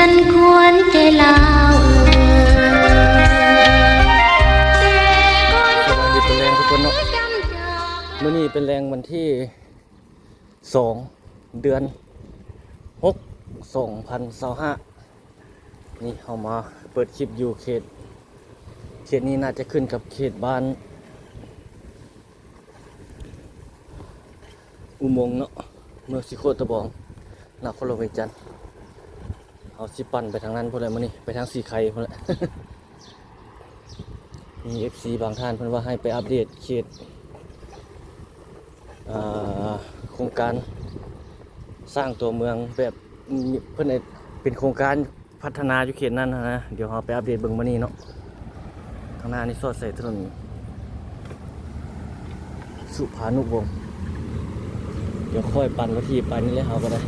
ອັນຄວນແກ່ລາວເອີຍ ແຕ່ກ່ອນ ສະບາຍດີຕອນແລງທຸກຄົນເນາະ ມື້ນີ້ເປັນແລງວັນທີສອງ ເດືອນຫົກ ສອງພັນຊາວຫ້າ ນີ້ເຮົາມາເປີດຄລິບຢູ່ເຂດ ເຂດນີ້ໜ້າຈະຂຶ້ນກັບເຂດບ້ານ ອຸໂມງເນາະ ເມືອງສີໂຄດຕະບອງ ນະຄອນຫຼວງວຽງຈັນ. ເຮົາຊິປັ່ນໄປທາງນັ້ນພຸ້ນແຫຼະມື້ນີ້ ໄປທາງສີໄຄພຸ້ນແຫຼະ. ມີເອັຟຊີບາງທ່ານເພິ່ນວ່າໃຫ້ໄປອັບເດດເຂດ ອ່າ ໂຄງການສ້າງຕົວເມືອງແບບ ເພິ່ນເຮັດເປັນໂຄງການ ພັດທະນາຢູ່ເຂດນັ້ນຫັ້ນນະ. ດຽວເຮົາໄປອັບເດດເບິ່ງມື້ນີ້ເນາະ. ທາງໜ້ານີ້ສອດໃສ່ຖະໜົນສຸພານຸວົງ ດຽວຄ່ອຍປັ່ນລົດຖີບໄປນີ້ແຫຼະ ເຮົາກໍໄດ້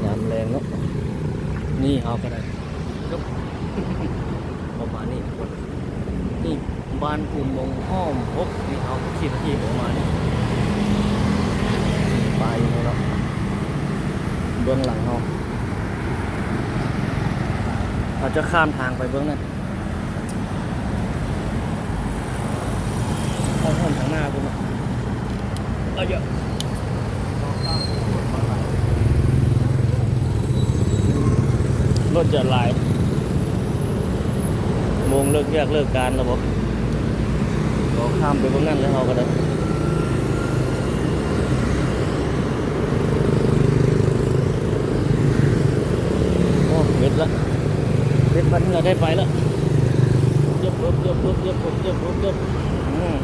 ຍາມແລງເນາະ. ນີ້ເຮົາກໍໄດ້ ປະມານນີ້ທຸກຄົນ. ນີ້ບ້ານອຸໂມງຫ້ອມຫົກ ນີ້ເຮົາຂີ່ລົດຖີບອອກມານີ້ ໄປນີ້ເນາະ. ເບື້ອງຫຼັງເຮົາ ເຮົາຈະຂ້າມທາງໄປເບື້ອງນັ້ນ ເຂົ້າຮ່ອມທາງໜ້າພຸ້ນເນາະ. ເອົາເຍາະ ລົດຈະຫຼາຍ ໂມງເລີກວຽກເລີກການແລ້ວບໍ? ກໍຂ້າມໄປເບິ່ງນັ້ນແລ້ວເຮົາກໍໄດ້. ໂອ້ ເວັດລະ ເວັດບັດນີ້ລະ ໄດ້ໄປລະ. ເຈັບລົດ ເຈັບລົດ ເຈັບລົດ ເຈັບລົດ ເຈັບ ອືມ.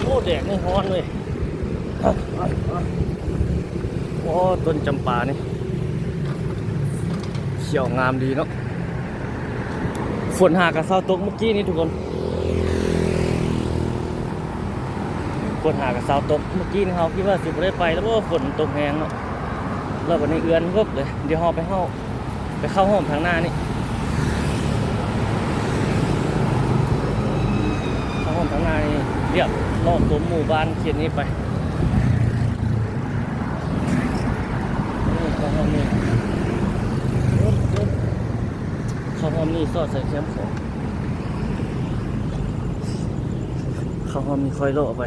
ໂອ້ ແດດນີ້ຮ້ອນເວີຍ. ໂອ້ ຕົ້ນຈຳປານີ້ ຂຽວງາມດີເນາະ. ຝົນຫາກະເຊົາຕົກມື້ກີ້ນີ້ທຸກຄົນ ຝົນຫາກະເຊົາຕົກ. ມື້ກີ້ນີ້ເຮົາຄິດວ່າຊິບໍ່ໄດ້ໄປແລ້ວ ເພາະວ່າຝົນຕົກແຮງເນາະ ແລ້ວບັດນີ້ເອື້ອນເວີບເລີຍ. ດຽວເຮົາໄປເຮົາ ໄປເຂົ້າຮ່ອມທາງໜ້ານີ້ ເຂົ້າຮ່ອມທາງໜ້ານີ້ ລຽບລອບຕົວໝູ່ບ້ານເຂດນີ້ໄປ. ນີ້ເຂົ້າຮ່ອມນີ້ ເຂົ້າຮ່ອມນີ້ສອດໃສ່ແຄມຂອງ ເຂົ້າຮ່ອມນີ້ຄ່ອຍເລາະໄປ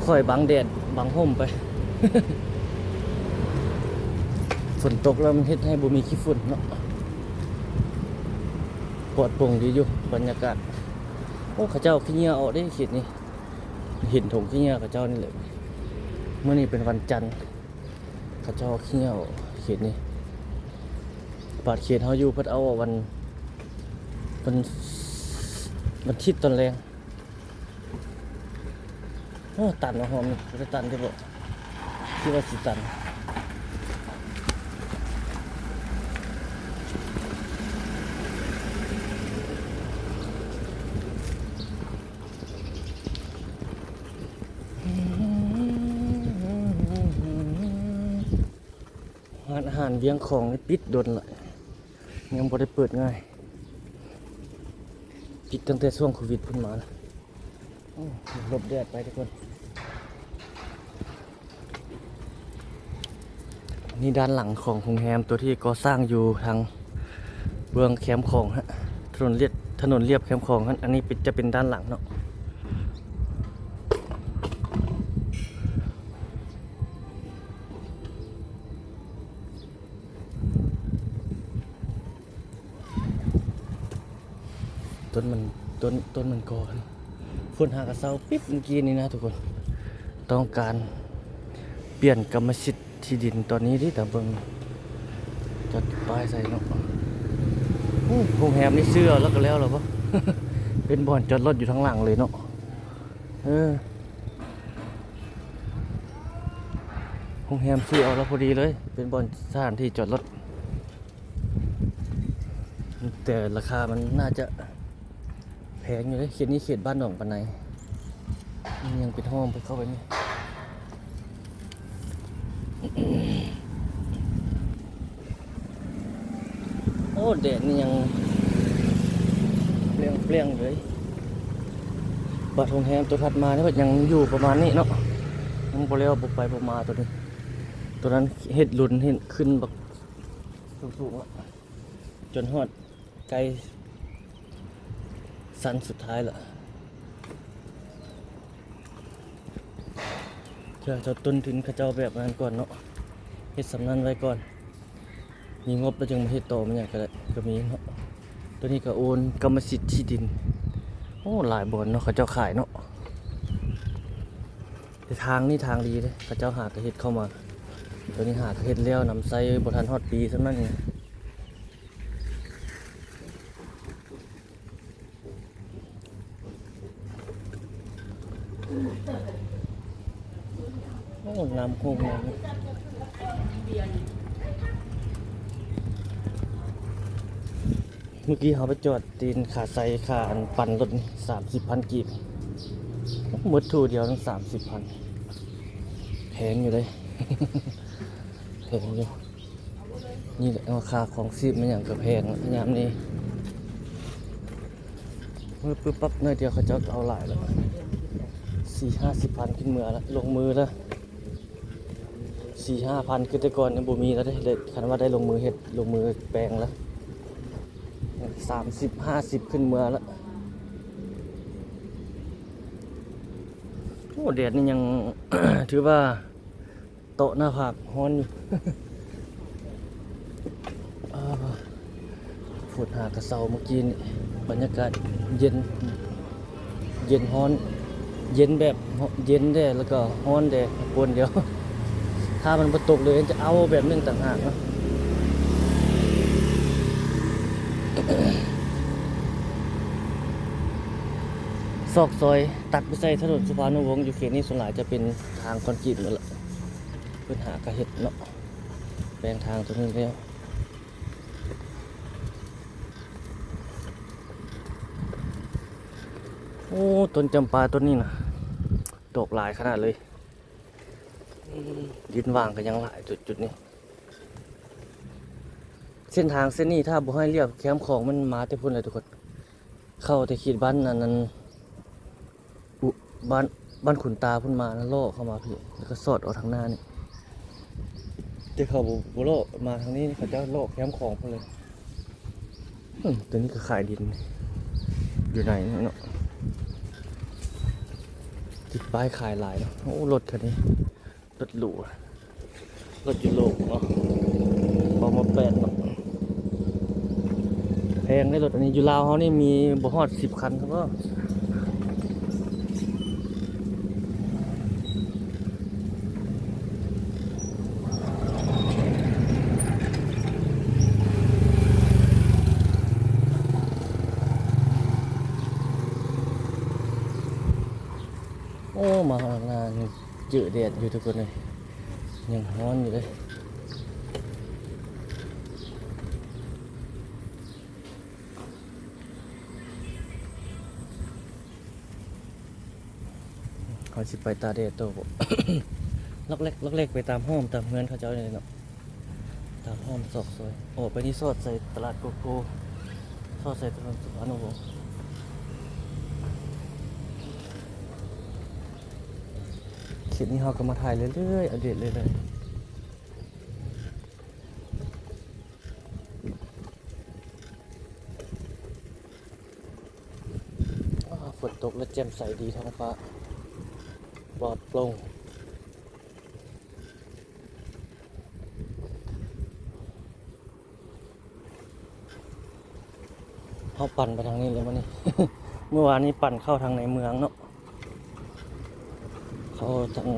ຄ່ອຍບັງແດດບັງຮົ່ມໄປ. ຝົນຕົກແລ້ວມັນເຮັດໃຫ້ບໍ່ມີຂີ້ຝຸ່ນເນາະ ປອດໂປ່ງດີຢູ່ບັນຍາກາດ. ໂອ້ ເຂົາເຈົ້າຂີ້ເຫຍື້ອອອກເດ້ເຂດນີ້ ເຫັນຖົງຂີ້ເຫຍື້ອເຂົາເຈົ້ານີ້ແຫຼະ. ມື້ນີ້ເປັນວັນຈັນ ເຂົາເຈົ້າເອົາຂີ້ເຫຍື້ອອອກເຂດນີ້ ບາດເຂດເຮົາຢູ່ເພິ່ນເອົາອອກວັນ ວັນ ວັນທິດຕອນແລງ. ໂອ້ ຕັນເນາະ ຮ່ອມນີ້ ບໍ່ໄດ້ຕັນເດ້ບໍ? ຄິດວ່າຊິຕັນ. ຮ້ານອາຫານວຽງຂອງນີ້ປິດດົນລະ ຍັງບໍ່ໄດ້ເປີດງ່າຍ. ປິດຕັ້ງແຕ່ຊ່ວງໂຄວິດພຸ້ນມາ. ໂອ້ ຫຼົບແດດໄປທຸກຄົນ. ນີ້ດ້ານຫຼັງຂອງໂຮງແຮມ ຕົວທີ່ກໍ່ສ້າງຢູ່ທາງເບື້ອງແຄມຂອງຮະ ຖະໜົນລຽບ ຖະໜົນລຽບແຄມຂອງຫັ້ນ. ອັນນີ້ເປັນ ຈະເປັນດ້ານຫຼັງເນາະ. ຕົ້ນມັນ ຕົ້ນ ຕົ້ນມັນກໍ ຝົນຫາກະເຊົາປິບມື້ກີ້ນີ້ນະທຸກຄົນ. ຕ້ອງການປ່ຽນກຳມະສິດທີ່ດິນຕອນນີ້ເດ້ ຕາເບິ່ງ ຈອດປ້າຍໃສ່ເນາະ. ໂອ້ ໂຮງແຮມນີ້ຊື້ເອົາແລ້ວກໍແລ້ວລະບໍ? ເປັນບ່ອນຈອດລົດຢູ່ທາງຫຼັງເລີຍເນາະ. ເອີ ໂຮງແຮມຊື້ເອົາແລ້ວພໍດີເລີຍ ເປັນບ່ອນສະຖານທີ່ຈອດລົດ. ແຕ່ລາຄາມັນໜ້າຈະແພງຢູ່ເດ້ ເຂດນີ້ເຂດບ້ານໜອງປາໄນ ຍັງເປັນຮ່ອມໄປເຂົ້າໄປນີ້. ໂອ້ ແດດນີ້ຍັງແປງໆເລີຍ. ບັດໂຮງແຮມຕົວຖັດມານີ້ ເພິ່ນຍັງຢູ່ປະມານນີ້ເນາະ. ຍັງບໍ່ແລ້ວ ບໍ່ໄປບໍ່ມາໂຕນີ້. ໂຕນັ້ນເຮັດລຸນ ເຫັນຂຶ້ນບັກສູງໆ ລະ ຈົນຮອດໃກ້ຊັ້ນສຸດທ້າຍລະ. ເທື່ອເຈົ້າຕົ້ນທຶນເຂົາເຈົ້າແບບນັ້ນກ່ອນເນາະ ເຮັດສ່ຳນັ້ນໄວ້ກ່ອນ. ມີງົບແລ້ວຈຶ່ງມາເຮັດຕໍ່ ມັນຫຍັງກະໄດ້ ກະມີເນາະ. ໂຕນີ້ກະໂອນກຳມະສິດທີ່ດິນ. ໂອ້ ຫຼາຍບ່ອນເນາະ ເຂົາເຈົ້າຂາຍເນາະ. ແຕ່ທາງນີ້ທາງດີເດ້ ເຂົາເຈົ້າຫາກະເຮັດເຂົ້າມາ. ໂຕນີ້ຫາກະເຮັດແລ້ວນຳໃຊ້ ບໍ່ທັນຮອດປີສ່ຳນັ້ນເອງ. ໂອ້ ນ້ຳໂຂງ ນ້ຳ ມື້ກີ້ເຮົາໄປຈອດຕີນຂາໄຊ ຄ່າອັນປັ່ນລົດນີ້ ສາມສິບພັນກີບ. ໝົດໂຖດຽວນັ້ນ ສາມສິບພັນ ແພງຢູ່ເດ້ ແພງຢູ່. ນີ້ແຫຼະ ຄ່າຄອງຊີບແມ່ນຫຍັງກະແພງຍາມນີ້. ເອີ ປຶບປັບໜ້ອຍດຽວເຂົາເຈົ້າເອົາຫຼາຍລະ ສີ່ຫ້າສິບພັນຂຶ້ນເມືອລະ ລົງມືລະ ສີ່ຫ້າພັນ. ຄືແຕ່ກ່ອນຍັງບໍ່ມີລະເດ້ ຄັນວ່າໄດ້ລົງມືເຮັດ ລົງມືແປງລະ ສາມສິບ ຫ້າສິບຂຶ້ນເມືອລະ. ໂອ້ ແດດນີ້ຍັງ ຖືວ່າ ເຕາະໜ້າຜາກ ຮ້ອນຢູ່. ອາ ຝົນຫາກະເຊົາມື້ກີ້ນີ້ ບັນຍາກາດເຢັນ ເຢັນຮ້ອນ ເຢັນແບບ ເຢັນແດ່ ແລ້ວກະຮ້ອນແດ່ ປະປົນດຽວ. ຖ້າມັນບໍ່ຕົກເລີຍ ຈະເອົາແບບໜຶ່ງຕ່າງຫາກເນາະ. ຊອກຊອຍຕັດໄປໃສ່ຖະໜົນສຸພານຸວົງ ຢູ່ເຂດນີ້ສ່ວນຫຼາຍຈະເປັນທາງຄອນກຣີດໝົດລະ. ເພິ່ນຫາກະເຮັດເນາະ ແປງທາງຕົງນີ້ແລ້ວ. ໂອ້ ຕົ້ນຈຳປາຕົ້ນນີ້ນະ ດອກຫຼາຍຂະໜາດເລີຍ. ອືມ ດິນຫວ່າງກະຍັງຫຼາຍຈຸດໆນີ້. ເສັ້ນທາງເສັ້ນນີ້ ຖ້າບໍ່ໃຫ້ລຽບແຄມຂອງ ມັນມາແຕ່ພຸ້ນແຫຼະທຸກຄົນ. ເຂົ້າແຕ່ເຂດບ້ານອັນນັ້ນ ອຸ ບ້ານ ບ້ານຂຸນຕາພຸ້ນມານະ ເລາະເຂົ້າມາພີ້ ແລ້ວກະສອດອອກທາງໜ້ານີ້. ແຕ່ເຂົາບໍ່ ບໍ່ເລາະມາທາງນີ້ ເຂົາເຈົ້າເລາະແຄມຂອງພຸ້ນເລີຍ. ອືມ ໂຕນີ້ກະຂາຍດິນຢູ່ໃນນີ້ເນາະ ຕິດປ້າຍຂາຍຫຼາຍເນາະ. ໂອ້ ລົດຄັນນີ້ ລົດຫຼູ ລົດຢູໂຣບເນາະ ເອົາມາແປດເນາະ. ແພງເດ້ລົດອັນນີ້ ຢູ່ລາວເຮົານີ້ມີບໍ່ຮອດສິບຄັນຊັ້ນບໍ. ໂອ້ ມາຮອດໜ້ານີ້ ເຈີແດດຢູ່ທຸກຄົນເອີຍ ຍັງຮ້ອນຢູ່ເດ້. ເຮົາຊິໄປຕາກແດດຕໍ່ບໍ່? ລັອກແລັກ ລັອກແລັກໄປຕາມຮ່ອມຕາມເຮືອນເຂົາເຈົ້ານີ້ເນາະ. ຕາມຮ່ອມຊອກຊອຍ ອອກໄປນີ້ສອດໃສ່ຕະຫຼາດໂກໂກ້ ສອດໃສ່ຖະໜົນສຸພານຸວົງ. ຄລິບນີ້ເຮົາກະມາຖ່າຍເລື້ອຍໆ ອັບເດດເລື້ອຍໆ. ອ້າ ຝົນຕົກແລ້ວແຈ່ມໃສດີ ທ້ອງຟ້າປອດໂປ່ງ. ເຮົາປັ່ນໄປທາງນີ້ເລີຍມື້ນີ້ ມື້ວານນີ້ປັ່ນເຂົ້າທາງໃນເມືອງເນາະ ເຂົ້າທາງ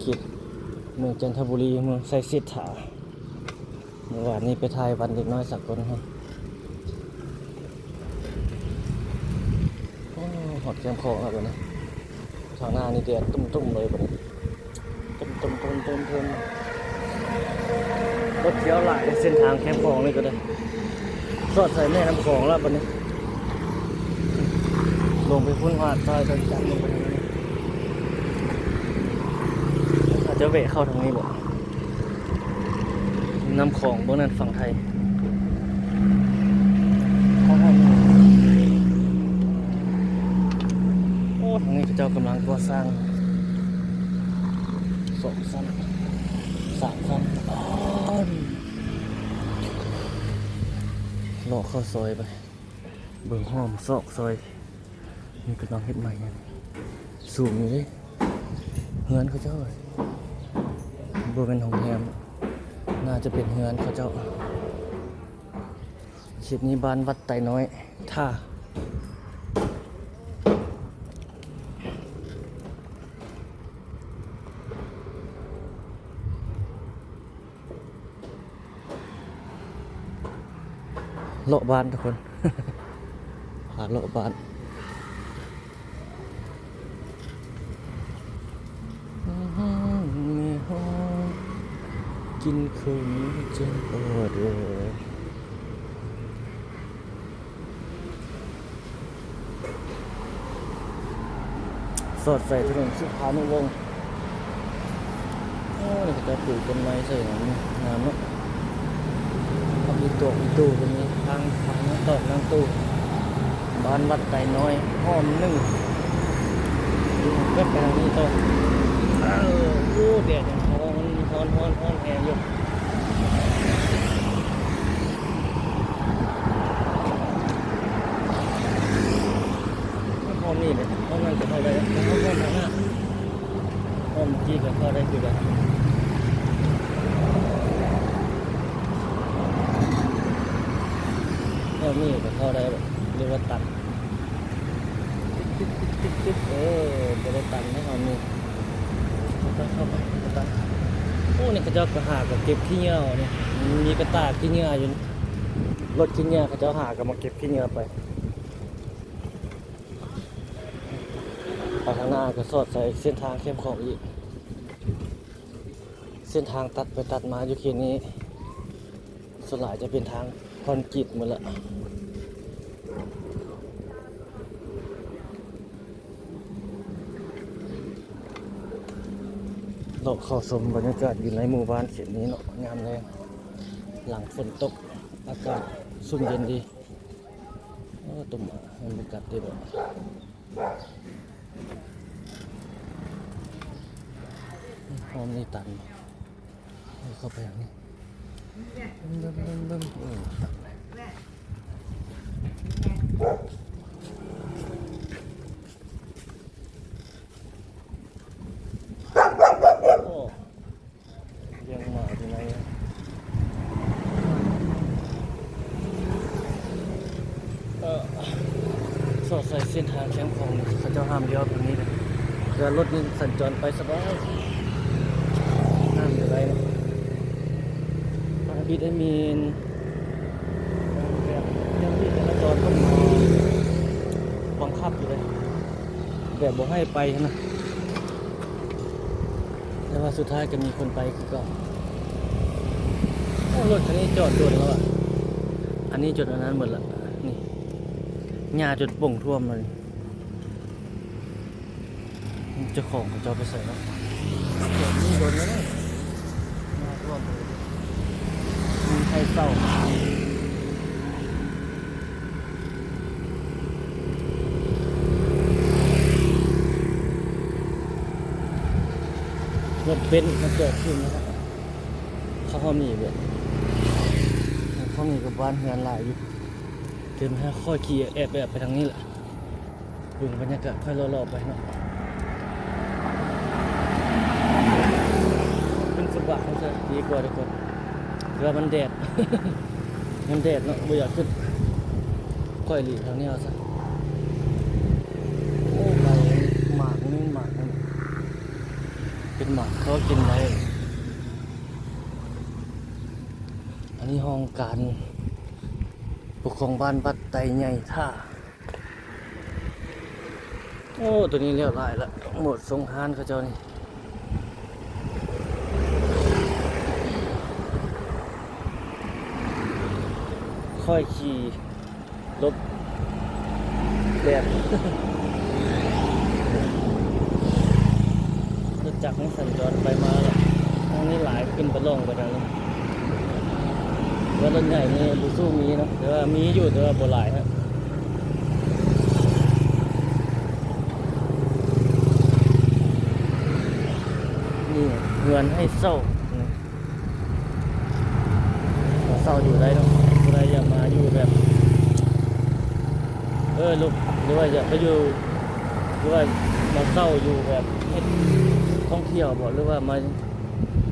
ເຂດເມືອງຈັນທະບູລີ ເມືອງໄຊເສດຖາ. ມື້ວານນີ້ໄປຖ່າຍວັນເດັກນ້ອຍສາກົນຫັ້ນ. ໂອ້ ຮອດແຄມຂອງແລ້ວບັດນີ້ ທາງໜ້ານີ້ແດດຕຸ້ມໆເລີຍບັດນີ້ ຕຸ້ມໆ ຕຸ້ມໆ ລົດທຽວຫຼາຍເສັ້ນທາງແຄມຂອງນີ້ກະໄດ້. ສອດໃສ່ແມ່ນ້ຳຂອງແລ້ວບັດນີ້ ລົງໄປພຸ້ນ ຫາດຊາຍດອນຈັນ ລົງໄປທາງນີ້ ອາດຈະແວະເຂົ້າທາງນີ້ບໍ? ນ້ຳຂອງເບື້ອງນັ້ນຝັ່ງໄທ. ໂອ້ ທາງນີ້ເຂົາເຈົ້າກຳລັງກໍ່ສ້າງ ສອງຊັ້ນ ສາມຊັ້ນ ອ້ອນ ເລາະເຂົ້າຊອຍໄປ ເບິ່ງຫ້ອມຊອກຊອຍ ນີ້ກຳລັງເຮັດໃໝ່ ສູງຢູ່ເດ້ ເຮືອນເຂົາເຈົ້າ ບໍ່ແມ່ນໂຮງແຮມ ໜ້າຈະເປັນເຮືອນເຂົາເຈົ້າ. ເຂດນີ້ບ້ານວັດໄຕນ້ອຍ ທ່າ ເລາະບ້ານທຸກຄົນ ພາເລາະບ້ານ. ແມ່ຮ້ອງກິນເຂົ້າໜຽວຈັ່ງພໍເດີ ສອດໃສ່ຖະໜົນສຸພານຸວົງ. ໂອ້ ນີ້ເຂົາເຈົ້າປູກຕົ້ນໄມ້ໃສ່ ງາມເນາະ ມີຕົວ ມີຕູ້ ກໍມີທາງ ທາງຕອກນ້ຳຕູ້ ບ້ານວັດໄຕນ້ອຍ ອ້ອມໜຶ່ງ ແວບໄປທາງນີ້ຕໍ່. ເອີ ໂອ້ ແດດຍັງຮ້ອນ ຮ້ອນ ຮ້ອນ ຮ້ອນແຮງຢູ່. ອ້ອມນີ້ແຫຼະ ອ້ອມນັ້ນກໍເຂົ້າໄດ້ ອ້ອມທາງໜ້າ ອ້ອມກີ້ກໍເຂົ້າໄດ້ຄືກັນ ອ້ອມນີ້ກໍເຂົ້າໄດ້ ຫຼືວ່າຕັດ ເອີ ບໍ່ໄດ້ຕັນໃນຫ້ອງນີ້ ບໍ່ຕ້ອງເຂົ້າໄປ ບໍ່ຕັນ. ໂອ້ ນີ້ເຂົາເຈົ້າກໍຫາກໍເກັບຂີ້ເຫຍື້ອນີ້ ມີກະຕ່າຂີ້ເຫຍື້ອຢູ່ ລົດຂີ້ເຫຍື້ອ ເຂົາເຈົ້າຫາກໍມາເກັບຂີ້ເຫຍື້ອໄປ. ໄປທາງໜ້າກໍສອດໃສ່ເສັ້ນທາງແຄມຂອງອີກ ເສັ້ນທາງຕັດໄປຕັດມາຢູ່ເຂດນີ້ ສ່ວນຫຼາຍຈະເປັນທາງຄອນກຣີດໝົດລະ ເລາະເຂົ້າຊົມບັນຍາກາດຢູ່ໃນໝູ່ບ້ານເຂດນີ້ເນາະ ຍາມແລງ ຫຼັງຝົນຕົກ ອາກາດຊຸ່ມເຢັນດີ. ໂອ້ ຕຸ່ມໝາ ມັນບໍ່ກັດຕິບໍ່ ຫ້ອງນີ້ຕັນ ເຂົ້າໄປທາງນີ້ ເບິ່ງ ເບິ່ງ ເບິ່ງ ເບິ່ງ ໂອ້ ຕັນ ໂອ້ ລ້ຽງໝາຢູ່ໃນ ເອີ ສອດໃສ່ເສັ້ນທາງແຄມຂອງ ເຂົາເຈົ້າຫ້າມລ້ຽວຕົງນີ້ເດ້ ເພື່ອລົດນີ້ສັນຈອນໄປສະບາຍ ຫ້າມບໍ່ໄດ້ເນາະ ທາງບິດແອດມິນ ແບບເຈົ້າໜ້າທີ່ຈະລາຈອນເພິ່ນບັງຄັບຢູ່ເດ້ ແບບບໍ່ໃຫ້ໄປຫັ້ນນະ ແຕ່ວ່າສຸດທ້າຍກໍມີຄົນໄປຄືເກົ່າ. ໂອ້ ລົດຄັນນີ້ຈອດດົນແລ້ວອະ ອັນນີ້ຈົນອັນນັ້ນໝົດລະ ນີ້ ຫຍ້າຈົນປົ່ງຖ້ວມເລີຍ. ເຈົ້າຂອງເຂົາເຈົ້າໄປໃສເນາະ ແບບນີ້ດົນແລ້ວເນາະ ນ້ຳຖ້ວມເລີຍ ມີໃຜເຊົ່າ ລົດເບັນມາຈອດຢູ່ນີ້ ເຂົ້າຮ່ອມນີ້ເບິດ ເຂົ້ານີ້ກໍບ້ານເຮືອນຫຼາຍຢູ່ ເດີນມາ ຂ້ອຍຂີ່ແອບໆໄປທາງນີ້ແຫຼະ. ເບິ່ງບັນຍາກາດ ຂ້ອຍເລາະໆໄປເນາະ ຂຶ້ນຟຸດບາດເຮົາຊະດີກວ່າ ດີກວ່າ ແຕ່ວ່າມັນແດດ ມັນແດດເນາະ ບໍ່ຢາກຂຶ້ນ ຂ້ອຍຫຼີກທາງນີ້ເອົາຊະ. ໂອ້ ໄປ ໝາກນີ້ ໝາກນີ້ ເປັນໝາກພໍກິນໄດ້. ອັນນີ້ຫ້ອງການປົກຄອງບ້ານວັດໄຕໃຫຍ່ທ່າ. ໂອ້ ຕົວນີ້ແລ້ວຫຼາຍລະ ໝົດຊົງຮ້ານເຂົາເຈົ້ານີ້ ຂ້ອຍຂີ່ລົດແບບ ລົດຈັກນີ້ສັນຈອນໄປມາແລ້ວ ທາງນີ້ຫຼາຍ ຂຶ້ນໄປລ່ອງໄປທາງນີ້ ວ່າລົດໃຫຍ່ນີ້ບໍ່ສູ້ມີເນາະ ແຕ່ວ່າມີຢູ່ ແຕ່ວ່າບໍ່ຫຼາຍນະ. ນີ້ ເຮືອນໃຫ້ເຊົ່າ ມາເຊົ່າຢູ່ໄດ້ເນາະ. ຜູ້ໃດຢາກມາຢູ່ແບບ ເອີ ຫຼືວ່າຢາກໄປຢູ່ ຫຼືວ່າມາເຊົ່າຢູ່ແບບເຮັດທ່ອງທ່ຽວບໍ ຫຼືວ່າມາ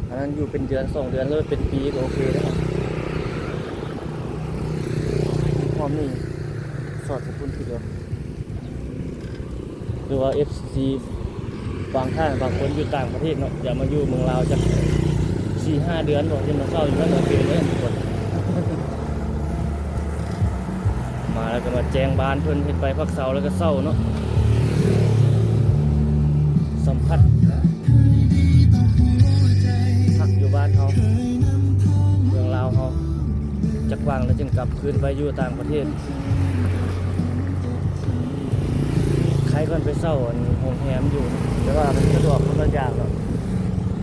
ອັນນັ້ນ ຢູ່ເປັນເດືອນສອງເດືອນ ຫຼືເປັນປີກໍໂອເຄເດ້. ຮອບນີ້ສອດສະພຸນທີດຽວ ຫຼືວ່າເອັຟຊີບາງທ່ານບາງຄົນຢູ່ຕ່າງປະເທດເນາະ ຢາກມາຢູ່ເມືອງລາວຈັກສີ່ຫ້າເດືອນບໍ ຈະມາເຊົ່າຢູ່ນັ້ນໂອເຄເດ້ທຸກຄົນ. ມາແລ້ວກໍມາແຈ້ງບ້ານເພິ່ນ ເຮັດໃບພັກເຊົາແລ້ວກໍເຊົ່າເນາະ. ສຳຜັດຄັກຢູ່ບ້ານເຮົາ ເມືອງລາວເຮົາ ຈັກວ່າງແລ້ວຈຶ່ງກັບຄືນໄປຢູ່ຕ່າງປະເທດ. ໃຄກ່ອນໄປເຊົ່າອັນໂຮງແຮມຢູ່ ແຕ່ວ່າມັນສະດວກຄົນລະຢ່າງເນາະ.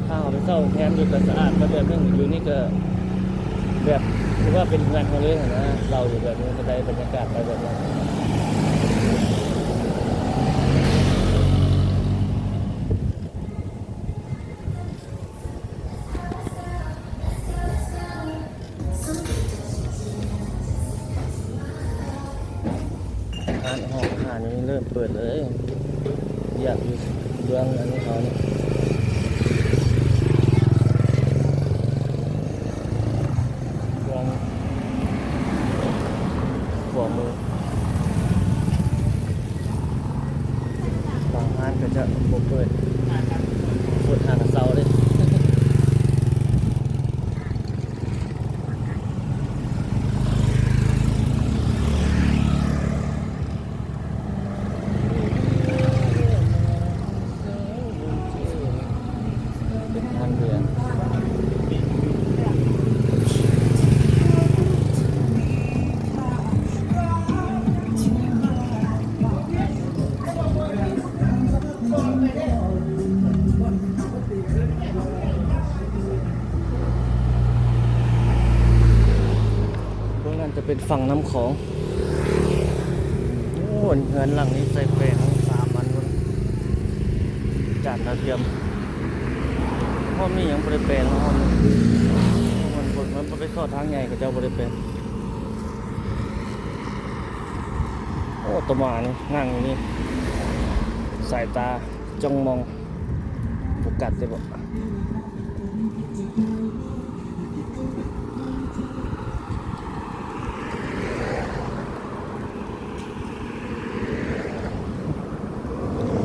ຖ້າເຮົາໄປເຊົ່າໂຮງແຮມຢູ່ກໍສະອາດໄປແບບໜຶ່ງ ຢູ່ນີ້ກໍແບບຄືວ່າເປັນເຮືອນເຮົາເລີຍຫັ້ນນະ ເຊົ່າຢູ່ແບບນີ້ກໍໄດ້ບັນຍາກາດໄປແບບນັ້ນ. ຮ້ານອາຫານນີ້ເລີ່ມເປີດເລີຍ ວຽກຢູ່ເບື້ອງອັນນີ້ເຮົານີ້ ເບື້ອງຂວາມື. ບາງຮ້ານກໍຈະບໍ່ເປີດ ເປີດຫາກະເຊົາເດ້. ເປັນທາງເຮືອ ເບື້ອງນັ້ນຈະເປັນຝັ່ງນ້ຳຂອງ. ໂອ້ ເຮືອນຫຼັງນີ້ໃສ່ແປງສາມອັນພຸ້ນ ຈານດາວທຽມ. ຮອບນີ້ຍັງບໍ່ໄດ້ແປງເນາະ ຮອບນີ້ ມັນບໍ່ ມັນບໍ່ໄດ້ເຂົ້າທາງໃຫຍ່ ເຂົາເຈົ້າບໍ່ໄດ້ແປງ. ໂອ້ ຕະໝານີ້ນັ່ງຢູ່ນີ້ ສາຍຕາຈ້ອງມອງ ບໍ່ກັດເດ້ບໍ?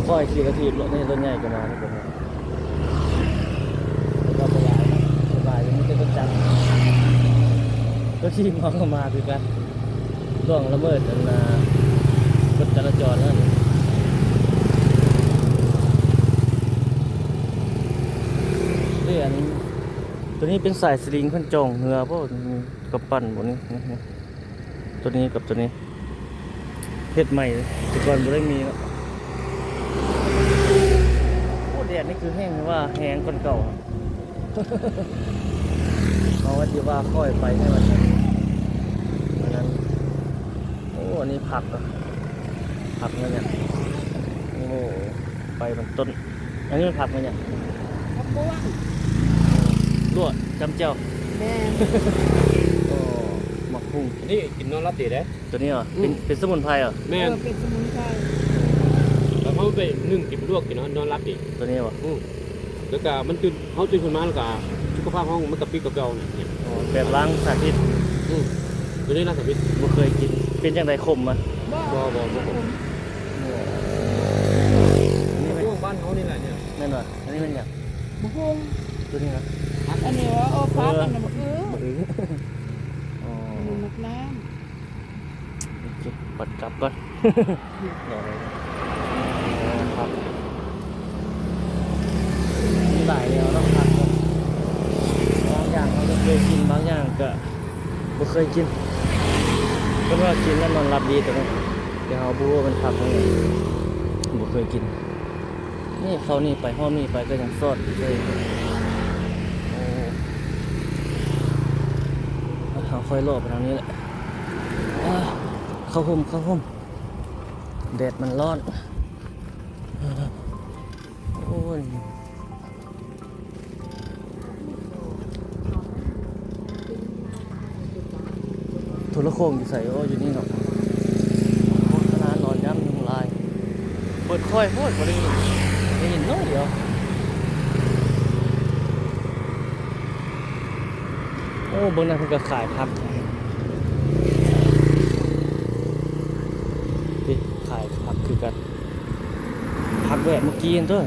ຂ້ອຍຂີ່ລົດຖີບ ລົດນີ້ລົດໃຫຍ່ກໍມາຄືກັນ ແຕ່ວ່າບໍ່ຫຼາຍ ສະບາຍ ມີແຕ່ລົດຈັກ ລົດຖີບເຮົາກໍມາຄືກັນ. ລ່ວງລະເມີດອັນນ່າ ກົດຈະລາຈອນນັ້ນ. ເດ້ ອັນ ໂຕນີ້ເປັນສາຍສະລິງ ເພິ່ນຈອງເຮືອບໍ? ກຳປັ່ນບໍນີ້ ໂຕນີ້ກັບໂຕນີ້ ເຮັດໃໝ່ ແຕ່ກ່ອນບໍ່ໄດ້ມີເນາະ. ໂອ້ ແດດນີ້ຄືແຫ້ງ ວ່າແຮງກ່ອນເກົ່າ. ເອົາວ່າຊິວ່າຂ້ອຍໄປໃນວັນນັ້ນ ອັນນັ້ນ. ໂອ້ ອັນນີ້ຜັກ ຜັກແມ່ນຫຍັງ? ໂອ້ ໄປມັນຕົ້ນ. ອັນນີ້ມັນຜັກແມ່ນຫຍັງ? ຜັກບວງ ລວກຈ້ຳແຈ່ວ. ແມ່ນ. ໂອ້ ໝາກຫຸ່ງ. ອັນນີ້ກິນນອນຫຼັບດີເດ້. ໂຕນີ້ຫວາ? ອືມ ເປັນ ເປັນສະໝຸນໄພຫວາ? ແມ່ນ. ເອີ ເປັນສະໝຸນໄພ. ແລ້ວເຮົາໄປໜຶ້ງກິນລວກ ກິນນອນ ນອນຫຼັບດີ. ໂຕນີ້ຫວາ? ອືມ. ແລ້ວກະມັນຕື່ນ ເຮົາຕື່ນຂຶ້ນມາແລ້ວກະສຸຂະພາບເຮົາມັນກະປິກວ່າເກົ່າ. ອໍ ແບບລ້າງສານພິດ. ອືມ. ໂຕນີ້ລ້າງສານພິດ. ບໍ່ເຄີຍກິນ. ເປັນຈັ່ງໃດ? ຂົມຫວາ? ບໍ່ ບໍ່ ບໍ່ຂົມ. ບັກຫຸ່ງບ້ານເຮົານີ້ແຫຼະເນຍ. ແມ່ນຫວາ? ອັນນີ້ແມ່ນຫຍັງ? ບັກຫຸ່ງ. ໂຕນີ້ຫວາ? ອັນນີ້ຫວາ? ເອີ ຜັກ ເອີ ອັນນັ້ນບັກອຶ. ບັກອຶ. ອໍ ອັນນີ້ໝາກນ້ຳ. ໂອເຄ ບັດກັບກ່ອນ. ເອີ ຜັກ ມີຫຼາຍແນວເນາະ ຜັກເນາະ. ບາງຢ່າງເຮົາກໍເຄີຍກິນ ບາງຢ່າງກໍບໍ່ເຄີຍກິນ. ເພິ່ນວ່າກິນແລ້ວນອນຫຼັບດີ ແຕ່ ແຕ່ເຮົາບໍ່ຮູ້ວ່າມັນຜັກຫຍັງ ບໍ່ເຄີຍກິນ. ນີ້ເຂົ້ານີ້ໄປ ຮອບນີ້ໄປກໍຍັງຊອດຢູ່ເລີຍ. ໂອ້ ເຮົາຄ່ອຍເລາະໄປທາງນີ້ແຫຼະ. ອາ ເຂົ້າຮົ່ມ ເຂົ້າຮົ່ມ ແດດມັນຮ້ອນ. ໂອ້ຍ. ລະໂຄງຢູ່ໃສ? ໂອ້ ຢູ່ນີ້ເນາະ. ໂຄສະນານອນຍາມຍຸງລາຍ. ເປີດຄ່ອຍໂພດ ບໍ່ໄດ້ຍິນ ໄດ້ຍິນໜ້ອຍດຽວ. ໂອ້ ເບິ່ງນັ້ນເພິ່ນກໍຂາຍຜັກ. ເອີ ຂາຍຜັກຄືກັນ. ຜັກແບບເມື່ອກີ້ຫັ້ນຕົວະ.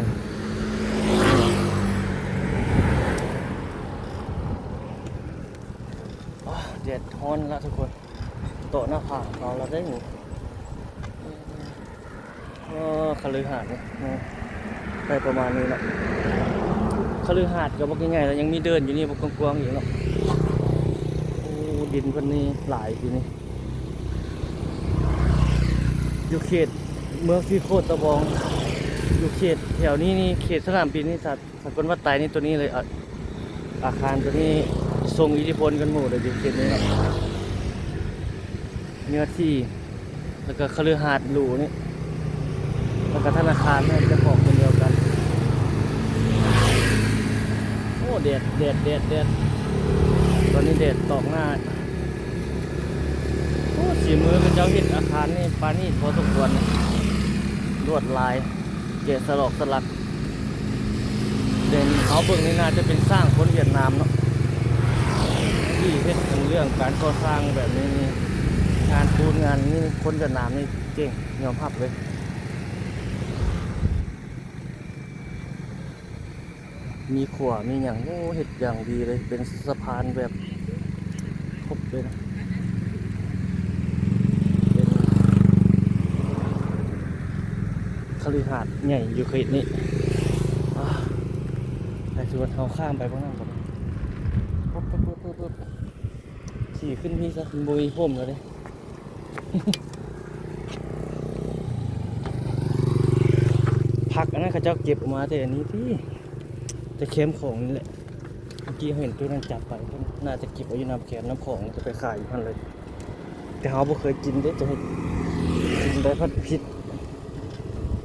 ອ້າ ແດດຮ້ອນລະທຸກຄົນ ເຕາະໜ້າຜາກເຮົາລະເດ້. ເອີ ຄະລືຫາດນີ້ ໄດ້ປະມານນີ້ເນາະ. ຄະລືຫາດກໍບໍ່ໃຫຍ່ລະ ຍັງມີເດີ່ນຢູ່ນີ້ບໍ່ກວ້າງໆອີກເນາະ. ໂອ້ ດິນເພິ່ນນີ້ຫຼາຍຢູ່ນີ້ ຢູ່ເຂດເມືອງສີໂຄດຕະບອງ ຢູ່ເຂດແຖວນີ້ນີ້ ເຂດສະໜາມບິນນີ້ ສາ ສາກົນວັດໄຕນີ້ ຕົວນີ້ເລີຍ ອາ ອາຄານຕົວນີ້ຊົງອິດທິພົນກັນໝົດເລີຍ ຢູ່ເຂດນີ້ເນາະ. ເນື້ອທີ່ ແລ້ວກໍຄະລືຫາດຫຼູນີ້ ແລ້ວກໍທະນາຄານ ເຈົ້າຂອງຄົນດຽວກັນ. ໂອ້ ແດດ ແດດ ແດດ ແດດ ຕອນນີ້ແດດຕອກໜ້າ. ໂອ້ ສີມືເຂົາເຈົ້າເຮັດອາຄານນີ້ປານີດພໍສົມຄວນ ລວດລາຍ ແກະສະຫຼອກສະຫຼັກ. ເດີ່ນເຮົາເບິ່ງນີ້ໜ້າຈະເປັນຊ່າງຄົນຫວຽດນາມເນາະ ທີ່ເຮັດເລື່ອງການກໍ່ສ້າງແບບນີ້ນີ້ ງານປູນງານນີ້ ຄົນຫວຽດນາມນີ້ເກັ່ງ ຍອມຮັບເລີຍ. ມີຂົວມີຫຍັງ ໂອ້ ເຮັດຢ່າງດີເລີຍ ເປັນສະພານແບບຄົບເລີຍນະ. ເປັນຄະລືຫາດໃຫຍ່ຢູ່ເຂດນີ້. ອາ ໃຜຊິວ່າເຮົາຂ້າມໄປເບິ່ງນັ້ນບໍ່? ປຶບ ປຶບ ປຶບ ປຶບ ຂີ່ຂຶ້ນພີ້ຊະ ບໍ່ມີພົມແລ້ວເດ້. ຜັກອັນນັ້ນເຂົາເຈົ້າເກັບອອກມາແຕ່ອັນນີ້ຕິ ແຕ່ແຄມຂອງນີ້ແຫຼະ. ເມື່ອກີ້ເຮົາເຫັນໂຕນັ້ນຈັບໄປ ເພິ່ນໜ້າຈະເກັບເອົາຢູ່ນ້ຳແຄມນ້ຳຂອງ ແລ້ວກໍໄປຂາຍຢູ່ຫັ້ນເລີຍ. ແຕ່ເຮົາບໍ່ເຄີຍກິນເດ້ ຈະເຮັດກິນໄດ້ພັດຜິດ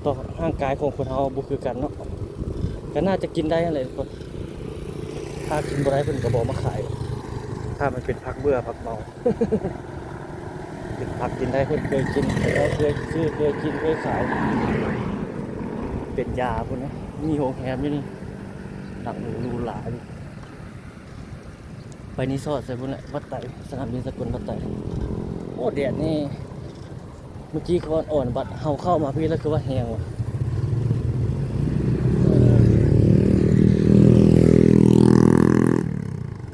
ຕໍ່ຮ່າງກາຍຂອງຄົນເຮົາບໍ່ຄືກັນເນາະ. ກໍໜ້າຈະກິນໄດ້ຫັ້ນແຫຼະ ຖ້າກິນບໍ່ໄດ້ເພິ່ນກໍບໍ່ເອົາມາຂາຍ ຖ້າມັນເປັນຜັກເບື່ອຜັກເມົາ. ເປັນຜັກກິນໄດ້ ເພິ່ນເຄີຍກິນ ເຂົາເຈົ້າເຄີຍຊື້ ເຄີຍກິນ ເຄີຍຂາຍ ເປັນຢາພຸ້ນນະ. ມີໂຮງແຮມຢູ່ນີ້ ຫຼັງຫຼູຫຼາຢູ່. ໄປຣີສອດໃສ່ພຸ້ນແຫຼະ ວັດໄຕ ສະໜາມບິນສາກົນວັດໄຕ. ໂອ້ ແດດນີ້ ເມື່ອກີ້ກໍອ່ອນໆ ບັດເຮົາເຂົ້າມາພີ້ແລ້ວຄືວ່າແຮງວ່າ.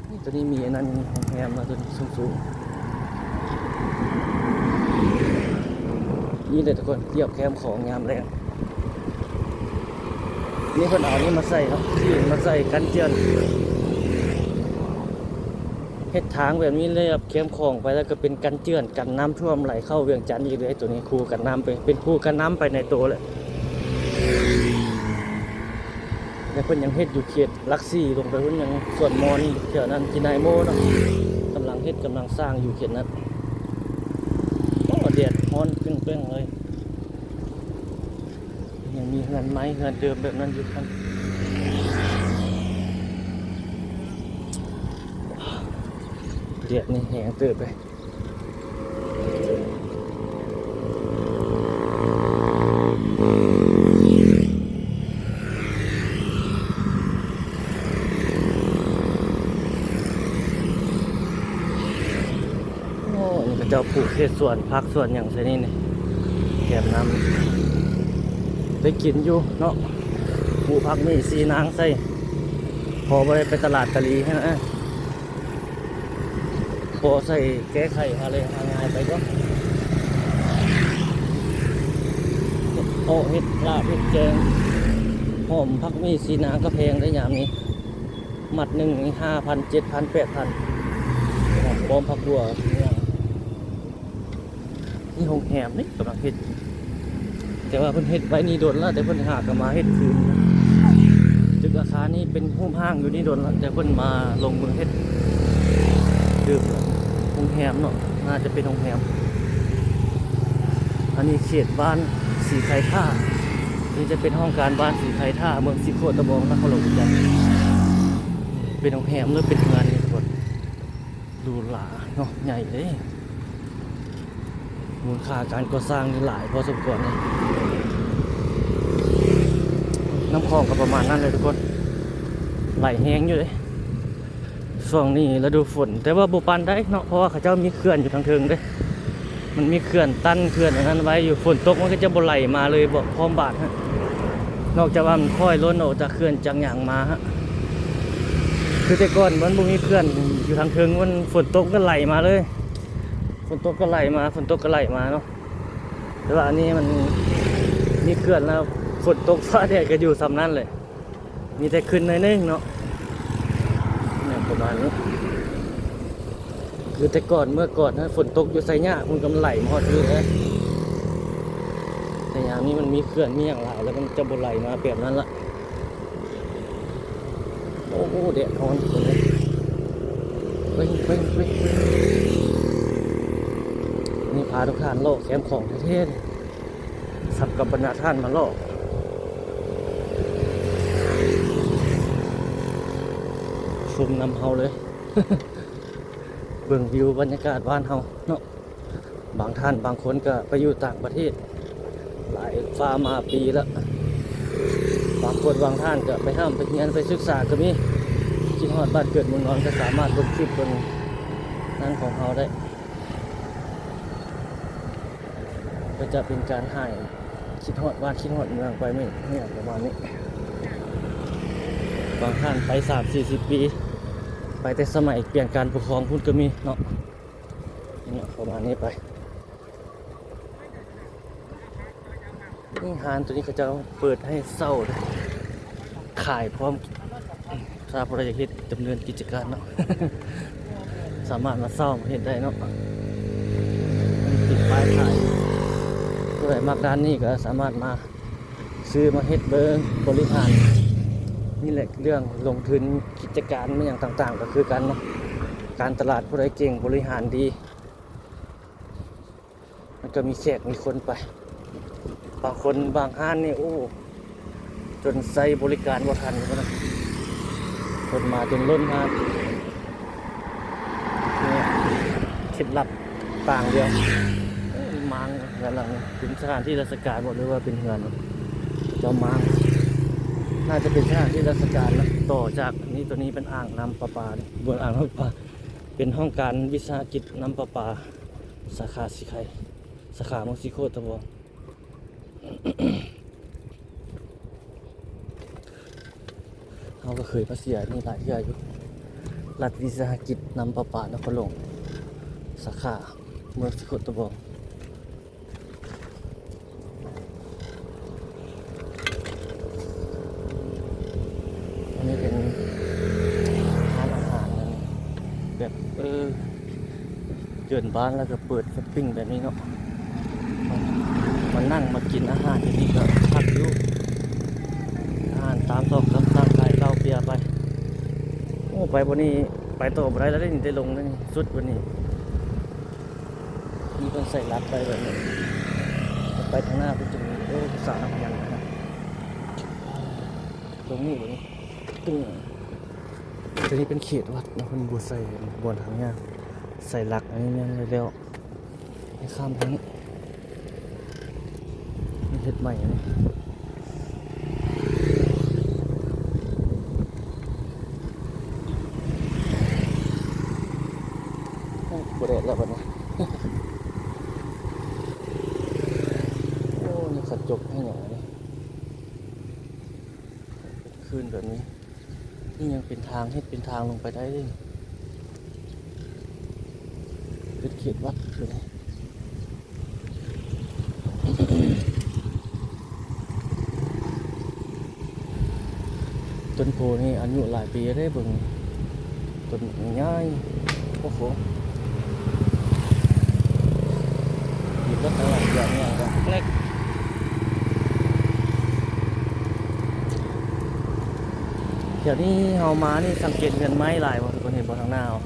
ນີ້ ຕົວນີ້ມີອັນນັ້ນ ໂຮງແຮມເນາະ ຕົວນີ້ສູງໆ. ນີ້ແຫຼະທຸກຄົນ ລຽບແຄມຂອງຍາມແລງ. ນີ້ເພິ່ນເອົານີ້ມາໃສ່ເນາະ ທີ່ມາໃສ່ກັນເຈື່ອນ ເຮັດທາງແບບນີ້ລຽບແຄມຂອງໄປ ແລ້ວກໍເປັນກັນເຈື່ອນ ກັນນ້ຳຖ້ວມໄຫຼເຂົ້າວຽງຈັນອີກເລີຍ. ໂຕນີ້ຄູກັນນ້ຳໄປ ເປັນຄູກັນນ້ຳໄປໃນໂຕແຫຼະ. ແລະເພິ່ນຍັງເຮັດຢູ່ເຂດຫຼັກສີ່ລົງໄປພຸ້ນ ຍັງສວນມອນແຖວນັ້ນ ທີ່ນາຍໂມເນາະ ກຳລັງເຮັດ ກຳລັງສ້າງຢູ່ເຂດນັ້ນ. ໂອ້ ແດດຮ້ອນເປັ້ງໆເລີຍ. ຍັງມີເຮືອນໄມ້ເຮືອນເດີມແບບນັ້ນຢູ່ຫັ້ນ. ແດດນີ້ແຮງເຕີບເລີຍ. ໂອ້ ນີ້ເຂົາເຈົ້າປູກເຮັດສວນຜັກສວນຫຍັງໃສ່ນີ້ນີ້ ແຄມນ້ຳ ໄດ້ກິນຢູ່ເນາະ. ປູກຜັກມີ່ສີນາງໃສ່ ພໍບໍ່ໄດ້ໄປຕະຫຼາດຕະຫຼີຫັ້ນນະ ພໍໃຊ້ແກ້ໄຂຫາແລງຫາງ່າຍໄປກ່ອນ. ເຮັດເອາະ ເຮັດລາບ ເຮັດແກງ ຫອມ ຜັກມີ່ສີນາງກໍແພງໄດ໋ຍາມນີ້. ມັດໜຶ່ງນີ້ຫ້າພັນ ເຈັດພັນ ແປດພັນ ຫອມປ້ອມ ຜັກບົ່ວ ນີ້ໂຮງແຮມນີ້ກຳລັງເຮັດ ແຕ່ວ່າເພິ່ນເຮັດໄວ້ນີ້ດົນແລ້ວ ແຕ່ເພິ່ນຫາກໍມາເຮັດຄືນ. ຕຶກອາຄານນີ້ເປັນຮູບຮ່າງຢູ່ນີ້ດົນແລ້ວ ແຕ່ເພິ່ນມາລົງມືເຮັດ ຕື່ມ ໂຮງແຮມເນາະ ໜ້າຈະເປັນໂຮງແຮມ. ອັນນີ້ເຂດບ້ານສີໄຄທ່າ ນີ້ຈະເປັນຫ້ອງການບ້ານສີໄຄທ່າ ເມືອງສີໂຄດຕະບອງ ນະຄອນຫຼວງວຽງຈັນ. ເປັນໂຮງແຮມ ຫຼື ເປັນເຮືອນນີ້ທຸກຄົນ ຫຼູຫຼາເນາະ ໃຫຍ່ເດ້. ມູນຄ່າການກໍ່ສ້າງນີ້ຫຼາຍພໍສົມຄວນເດ. ນ້ຳຂອງກໍປະມານນັ້ນແຫຼະທຸກຄົນ, ໄຫຼແຮງຢູ່ເດ. ຊ່ວງນີ້ລະດູຝົນ ແຕ່ວ່າບໍ່ປານໃດເນາະ, ເພາະວ່າເຂົາເຈົ້າມີເຂື່ອນຢູ່ທາງເທິງເດ້. ມັນມີເຂື່ອນຕັນ ເຂື່ອນອັນນັ້ນໄວ້ຢູ່, ຝົນຕົກມັນກໍຈະບໍ່ໄຫຼມາເລີຍ ບໍ່ພ້ອມບາດ. ນອກຈາກວ່າມັນຄ່ອຍລົ້ນອອກຈາກເຂື່ອນຈາກຫຍັງມາ. ຄືແຕ່ກ່ອນມັນບໍ່ມີເຂື່ອນຢູ່ທາງເທິງ, ມັນຝົນຕົກກໍໄຫຼມາເລີຍ, ຝົນຕົກກໍໄຫຼມາ ຝົນຕົກກໍໄຫຼມາເນາະ. ແຕ່ວ່າອັນນີ້ມັນມີເຂື່ອນແລ້ວ, ຝົນຕົກຟ້າແດດກໍຢູ່ສ່ຳນັ້ນແຫຼະ, ມີແຕ່ຂຶ້ນໜ້ອຍໜຶ່ງເນາະ. ແມ່ນປະມານນີ້. ຄືແຕ່ກ່ອນ ເມື່ອກ່ອນຫັ້ນ ຝົນຕົກຢູ່ໄຊຍະ ມັນກໍໄຫຼມາຮອດພີ້ເດ້. ແຕ່ຍາມນີ້ມັນມີເຂື່ອນມີຫຍັງຫຼາຍ ແລ້ວມັນຈະບໍ່ໄຫຼມາແບບນັ້ນລະ. ໂອ້ໂຫ ແດດຮ້ອນ ເບິ່ງ ເບິ່ງ ເບິ່ງ ເບິ່ງ. ນີ້ພາທຸກທ່ານເລາະແຄມຂອງແທ້ໆ ເລີຍ. ສັບກັບບັນດາທ່ານມາເລາະຊົມນຳເຮົາເລີຍ, ເບິ່ງວິວບັນຍາກາດບ້ານເຮົາເນາະ. ບາງທ່ານບາງຄົນກໍໄປຢູ່ຕ່າງປະເທດຫຼາຍຟ້າມາປີແລ້ວ, ບາງຄົນບາງທ່ານກໍໄປຮ່ຳໄປຮຽນໄປສຶກສາກໍມີ. ຄິດຮອດບ້ານເກີດເມືອງນອນ ກໍສາມາດເບິ່ງຄລິບເບິ່ງນັ້ນຂອງເຮົາໄດ້. ກໍຈະເປັນການຫາຍຄິດຮອດບ້ານຄິດຮອດເມືອງໄປ ແມ່ນຫຍັງປະມານນີ້. ບາງທ່ານໄປສາມສີ່ສິບປີ ໄປແຕ່ສະໄໝປ່ຽນການປົກຄອງພຸ້ນກໍມີເນາະ. ນີ້ປະມານນີ້ໄປ. ນີ້ຮ້ານໂຕນີ້ເຂົາເຈົ້າເປີດໃຫ້ເຊົ່າເດ້, ຂາຍພ້ອມ. ຖ້າຜູ້ໃດຢາກເຮັດດຳເນີນກິດຈະການເນາະ ສາມາດມາເຊົ່າມາເຮັດໄດ້ເນາະ. ຕິດປ້າຍຂາຍ, ຜູ້ໃດມັກດ້ານນີ້ກໍສາມາດມາຊື້ມາເຮັດເບິ່ງ, ບໍລິຫານ. ນີ້ແຫຼະເລື່ອງລົງທຶນກິດຈະການແມ່ນຫຍັງຕ່າງໆ ກໍຄືກັນເນາະ. ການຕະຫຼາດຜູ້ໃດເກັ່ງບໍລິຫານດີ ມັນກໍມີແຂກມີຄົນໄປ. ບາງຄົນບາງຮ້ານນີ້ ໂອ້ ຈົນໃຊ້ບໍລິການບໍ່ທັນພຸ້ນນະ, ຄົນມາຈົນລົ້ນຮ້ານ. ນີ້ເຄັດລັບຕ່າງດຽວ. ໂອ້ ມີມ້າງເຮືອນຫຼັງນີ້ ເປັນສະຖານທີ່ລາຊະການບໍ ຫຼືວ່າເປັນເຮືອນເຈົ້າມ້າງ? ໜ້າຈະເປັນສະຖານທີ່ລາຊະການນະ. ຕໍ່ຈາກນີ້ ໂຕນີ້ເປັນອ່າງນ້ຳປະປາເດ້, ບໍ່ ອ່າງນ້ຳປະປາ, ເປັນຫ້ອງການວິສາຫະກິດນ້ຳປະປາ ສາຂາສີໄຄ, ສາຂາເມືອງສີໂຄດຕະບອງ. ເຮົາກໍເຄີຍມາເສຍນີ້ຫຼາຍເທື່ອຢູ່, ລັດວິສາຫະກິດນ້ຳປະປານະຄອນຫຼວງ ສາຂາເມືອງສີໂຄດຕະບອງ. ອັນນີ້ເປັນຮ້ານອາຫານແບບ ເອີ ເດີນບ້ານແລ້ວກໍເປີດແຄມປິງແບບນີ້ເນາະ, ມາ ມານັ່ງມາກິນອາຫານຢູ່ນີ້ກໍຄັກຢູ່. ອາຫານຕາມຊອກຕາມຕ່າງຂາຍເຫຼົ້າເບຍໄປ. ໂອ້ ໄປບ່ອນນີ້ໄປຕໍ່ບໍ່ໄດ້ແລ້ວເດ້ນີ້, ໄດ້ລົງແລ້ວນີ້ ສຸດບ່ອນນີ້. ມີເພິ່ນໃສ່ຫຼັກໄວ້ແບບນີ້, ໄປທາງໜ້າເພິ່ນຈະມີ ໂອ້ ສານອາຫານນະ. ຕົງນີ້ບໍ່ນີ້? ຕົງ ຕົງນີ້ເປັນເຂດວັດເນາະ, ເພິ່ນບໍ່ໃສ່ບ່ອນທາງຍ່າງ, ໃສ່ຫຼັກອັນນີ້ແມ່ນແລ້ວ. ໃຫ້ຂ້າມທາງນີ້, ມັນເຮັດໃໝ່ອັນນີ້. ໂອ້ ບໍ່ແດດແລ້ວບັດນີ້. ໂອ້ ຍັງຂັດຈົກໃຫ້ຫຍັງອັນນີ້ ຄືນແບບນີ້. ນີ້ຍັງເປັນທາງ, ເຮັດເປັນທາງລົງໄປໄດ້ເດ້. ເປັນເຂດວັດຄື ຕົ້ນໂພນີ້ອາຍຸຫຼາຍປີເດ້, ເບິ່ງຕົ້ນໃຫຍ່. ໂອ້ໂຫ ມີລົດທາງຫຼັງຈອດນີ້ກໍແກລັກ. ແຖວນີ້ເຮົາມານີ້ສັງເກດເຮືອນໄມ້ຫຼາຍບໍ່? ທຸກຄົນເຫັນບໍ່ ທາງໜ້າເຮົາ?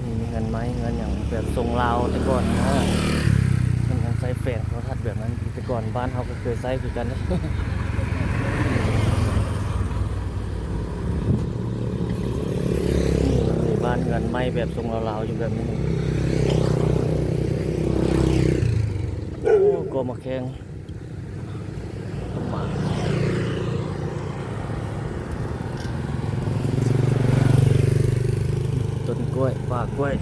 ນີ້ມີເຮືອນໄມ້ ເຮືອນຫຍັງແບບຊົງລາວແຕ່ກ່ອນນະ, ເປັນການໃຊ້ແສງໂທລະທັດແບບນັ້ນ. ແຕ່ກ່ອນບ້ານເຮົາກໍເຄີຍໃຊ້ຄືກັນ. ນີ້ ບ້ານເຮືອນໄມ້ແບບຊົງລາວໆ ຢູ່ແບບນີ້. ບໍ່ມາແຂ່ງ ຕົ້ນໝາກ ຕົ້ນກ້ວຍ ປ່າກ້ວຍ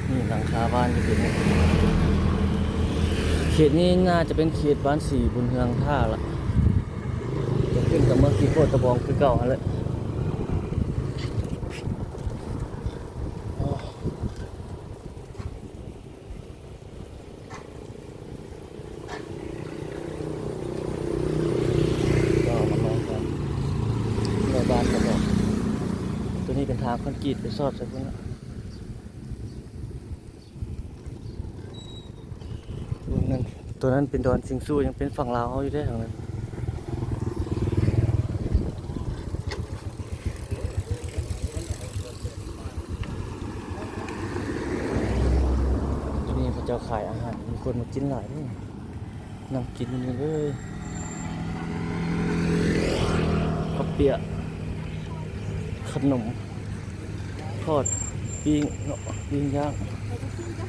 ນີ້ຫຼັງຄາບ້ານຢູ່ເຂດນີ້ ເຂດນີ້ໜ້າຈະເປັນເຂດບ້ານສີບຸນເຮືອງທ່າລະ ຈະຂຶ້ນກັບເມືອງສີໂຄດຕະບອງຄືເກົ່າຫັ້ນແຫຼະ. ກໍມາລອງກັນ ແມ່ບ້ານກໍບອກ ຕົວນີ້ເປັນທາງຄອນກຣີດໄປສອດໃສ່ພຸ້ນນະ ຕົວນັ້ນ ຕົວນັ້ນເປັນດອນຊິງຊູ ຍັງເປັນຝັ່ງລາວເຮົາຢູ່ເດ້ທາງນັ້ນ. ນີ້ເຂົາເຈົ້າຂາຍອາຫານ ມີຄົນມາກິນຫຼາຍເດ້ ນັ່ງກິນຢູ່ນີ້ເລີຍ ເຂົ້າປຽກ ຂະໜົມ ທອດ ປີ້ງເນາະ ປີ້ງຍ່າງ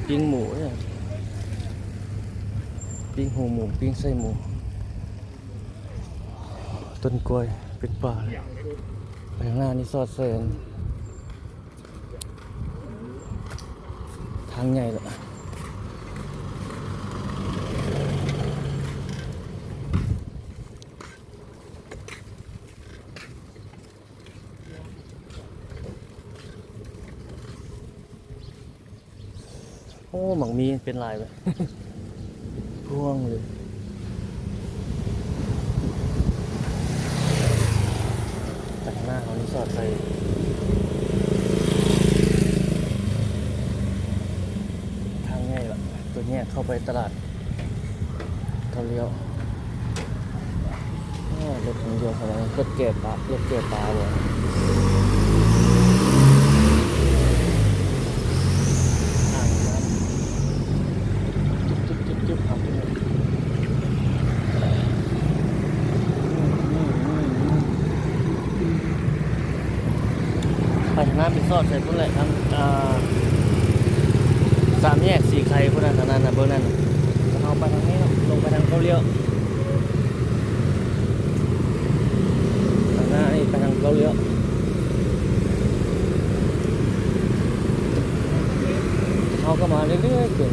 ປີ້ງໝູເດ້ ປີ້ງຫູໝູ ປີ້ງໄສ້ໝູ ຕົ້ນກ້ວຍເປັນປ່າເລີຍ ໄປຂ້າງໜ້ານີ້ສອດແສງ ທາງໃຫຍ່ລະ. ໂອ້ ໝາກມີເປັນຫຼາຍເວີຍ ພວງເລີຍ ໄປທາງໜ້າເຮົານີ້ສອດໄປ ທາງໃຫຍ່ລະ ຕົວແຍກເຂົ້າໄປຕະຫຼາດ ເຂົາລ້ຽວ ໂອ້ ລົດມັນຢຽວເຂົ້າມາ ລົດແກ່ປາ ລົດແກ່ປາບໍ່ ອ່າງນ້ຳ ຈຸບໆໆໆ ຫາເບິ່ງ ໄປທາງນັ້ນໄປສອດໃສ່ພຸ້ນແຫຼະ ທາງ ອ່າ ສາມແຍກສີໄຄພຸ້ນນະ ທາງນັ້ນນະ ເບິ່ງນັ້ນ ເຮົາໄປທາງນີ້ເນາະ ລົງໄປທາງເກົ້າລ້ຽວ ທາງໜ້ານີ້ໄປທາງເກົ້າລ້ຽວ ເຮົາກໍມາເລື້ອຍໆ ເປັນ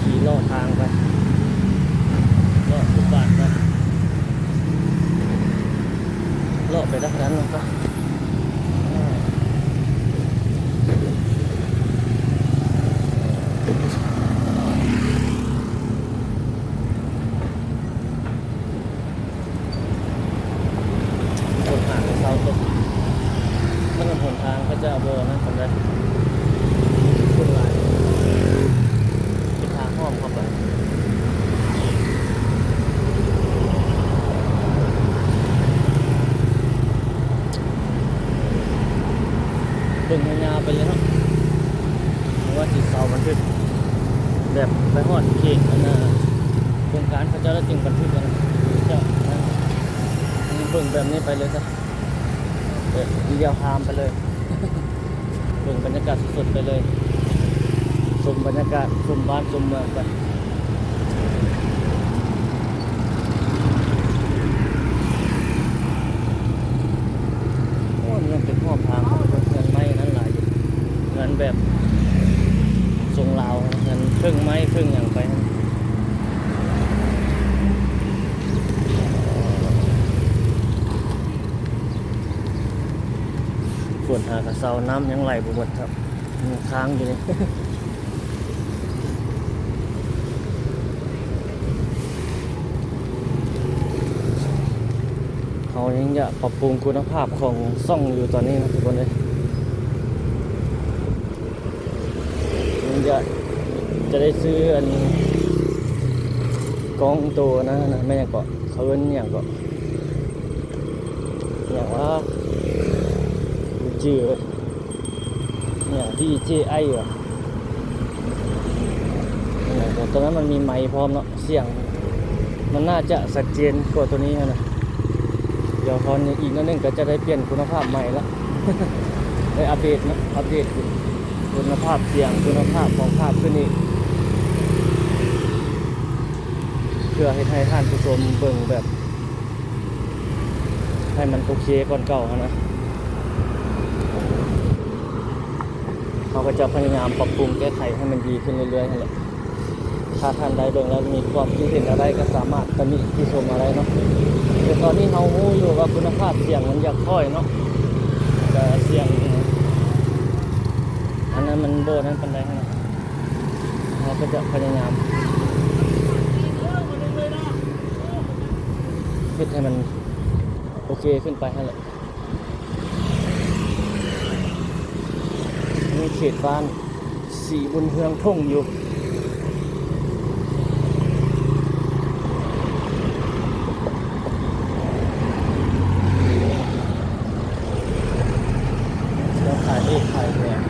ຂີ່ເລາະທາງໄປ ເລາະຟຸດບາດໄປ ເລາະໄປທາງນັ້ນນະ ຄົນຫາເຊົາຕົກ ຖະໜົນຫົນທາງເຂົາເຈົ້າບໍ່ນັ້ນປານໃດ ຄົນຫຼາຍ ເປັນທາງອ້ອມເຂົ້າໄປ ເບິ່ງຍາວໆໄປເລີຍເນາະ ເພາະວ່າຊິເຊົາບັນທຶກ ແບບໄປຮອດເຂດອັນນ່າ ໂຄງການເຂົາເຈົ້າແລ້ວຈຶ່ງບັນທຶກອັນເຈົ້າ ເບິ່ງແບບນີ້ໄປເລີຍຊະ ແບບດຽວຂ້າມໄປເລີຍ ເບິ່ງບັນຍາກາດສົດໆໄປເລີຍ ຊົມບັນຍາກາດ ຊົມບ້ານຊົມເມືອງໄປ. ໂອ້ ມັນຍັງເປັນຮອບທາງ ເຮືອນໄມ້ນັ້ນຫຼາຍຢູ່ ເຮືອນແບບຊົງລາວ ເຮືອນເຄິ່ງໄມ້ເຄິ່ງຫຍັງໄປ ຝົນຫາກະເຊົາ ນ້ຳຍັງໄຫຼບໍ່ໝົດ ຍັງຄ້າງຢູ່ນີ້ ເຮົາຍັງຢາກປັບປຸງຄຸນນະພາບຂອງຊ່ອງຢູ່ຕອນນີ້ນະທຸກຄົນເອີຍ ຍັງຢາກຈະໄດ້ຊື້ອັນ ກ້ອງໂຕນັ້ນນະ ແມ່ນຫຍັງເກາະ ເຂົາເອີ້ນຫຍັງເກາະ ຫຍັງວະ ບໍ່ຈື່ເວີຍ ຫຍັງ ດີເຈໄອ ຫວະ ຕອນນັ້ນມັນມີໄມພ້ອມເນາະ ສຽງມັນໜ້າຈະຊັດເຈນກວ່າໂຕນີ້ຫັ້ນນະ ດຽວຮອນອີກໜ້ອຍໜຶ່ງກໍຈະໄດ້ປ່ຽນຄຸນນະພາບໃໝ່ລະ ໄດ້ອັບເດດເນາະ ອັບເດດຂຶ້ນ. ຄຸນນະພາບສຽງ, ຄຸນນະພາບຂອງພາບຂຶ້ນອີກ ເພື່ອເຮັດໃຫ້ທ່ານຜູ້ຊົມເບິ່ງແບບໃຫ້ມັນໂອເຄກ່ອນເກົ່າຫັ້ນນະ. ເຮົາກໍຈະພະຍາຍາມປັບປຸງແກ້ໄຂໃຫ້ມັນດີຂຶ້ນເລື້ອຍໆຫັ້ນແຫຼະ. ຖ້າທ່ານໃດເບິ່ງແລ້ວມີຄວາມຄິດເຫັນແນວໃດ ກໍສາມາດຕຳໜິຕິຊົມມາໄດ້ເນາະ. ແຕ່ຕອນນີ້ເຮົາຮູ້ຢູ່ວ່າຄຸນນະພາບສຽງມັນຢາກຄ່ອຍເນາະ, ແຕ່ສຽງອັນນັ້ນມັນບໍ່ນັ້ນປານໃດຫັ້ນນະ. ເຮົາກໍຈະພະຍາຍາມເຮັດໃຫ້ມັນໂອເຄຂຶ້ນໄປຫັ້ນແຫຼະ. ຍັງເຂດບ້ານສີບຸນເຮືອງທົ່ງຢູ່. ແລ້ວຂາຍເອກຂາຍແບບ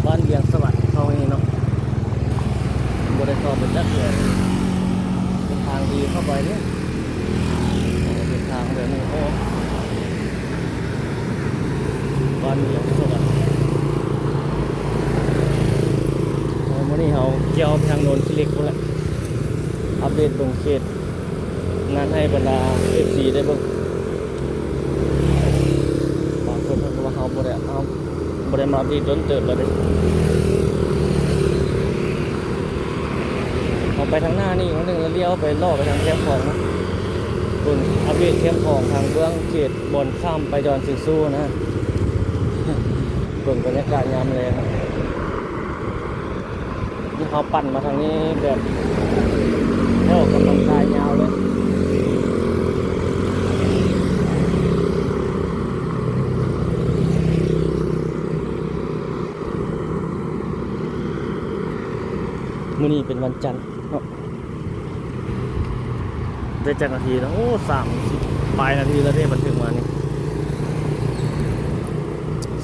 ບ້ານວຽງສະຫວັນເຮົານີ້ເນາະ, ບໍ່ໄດ້ເຂົ້າໄປຈັກເທື່ອ. ເປັນທາງດີເຂົ້າໄປເດ້. ເປັນທາງແບບນີ້ ໂອ້ ບ້ານວຽງສະຫວັນ. ໂອ້ ມື້ນີ້ເຮົາກ່ຽວໄປທາງໂນນຂີ້ເຫຼັກພຸ້ນແຫຼະ, ອັບເດດເບິ່ງເຂດນັ້ນໃຫ້ບັນດາເອັຟຊີໄດ້ເບິ່ງ. ບາງຄົນເພິ່ນກໍວ່າເຮົາບໍ່ໄດ້ ເຮົາບໍ່ໄດ້ມາອັບເດດດົນເຕີບແລ້ວເດ້. ເຮົາໄປທາງໜ້ານີ້ໜ້ອຍໜຶ່ງ ແລ້ວລ້ຽວໄປເລາະໄປທາງແຄມຂອງເນາະ, ເບິ່ງອັບເດດແຄມຂອງທາງເບື້ອງເຂດບ່ອນຂ້າມໄປດອນຊິງຊູນະ, ເບິ່ງບັນຍາກາດຍາມແລງ. ນີ້ເຮົາປັ່ນມາທາງນີ້ແບບໄດ້ອອກກຳລັງກາຍຍາວເລີຍ. ມື້ນີ້ເປັນວັນຈັນເນາະ. ໄດ້ຈັກນາທີແລ້ວ? ໂອ້ ສາມສິບປາຍນາທີແລ້ວເດ້ ບັນທຶກມານີ້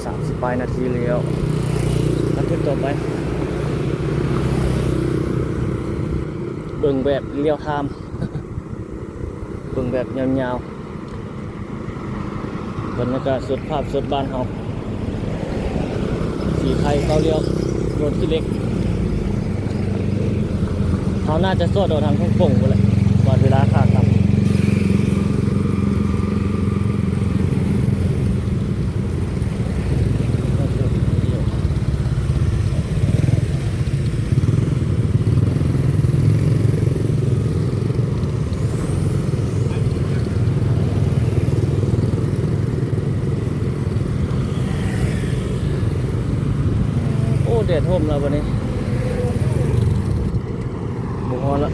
ສາມສິບປາຍນາທີແລ້ວ. ບັນທຶກຕໍ່ໄປ ເບິ່ງແບບລຽວທາມ ເບິ່ງແບບຍາວໆ. ບັນຍາກາດສົດ ພາບສົດບ້ານເຮົາ ສີໄຄເກົ້າລ້ຽວ ໂນນຂີ້ເຫຼັກ. ເຮົາໜ້າຈະສອດເອົາທາງທົ່ງປົ່ງພຸ້ນແຫຼະ ບາດເວລາຂາກັບ. ໂອ້ ແດດຮົ່ມແລ້ວບັດນີ້ ບໍ່ຮ້ອນລະ.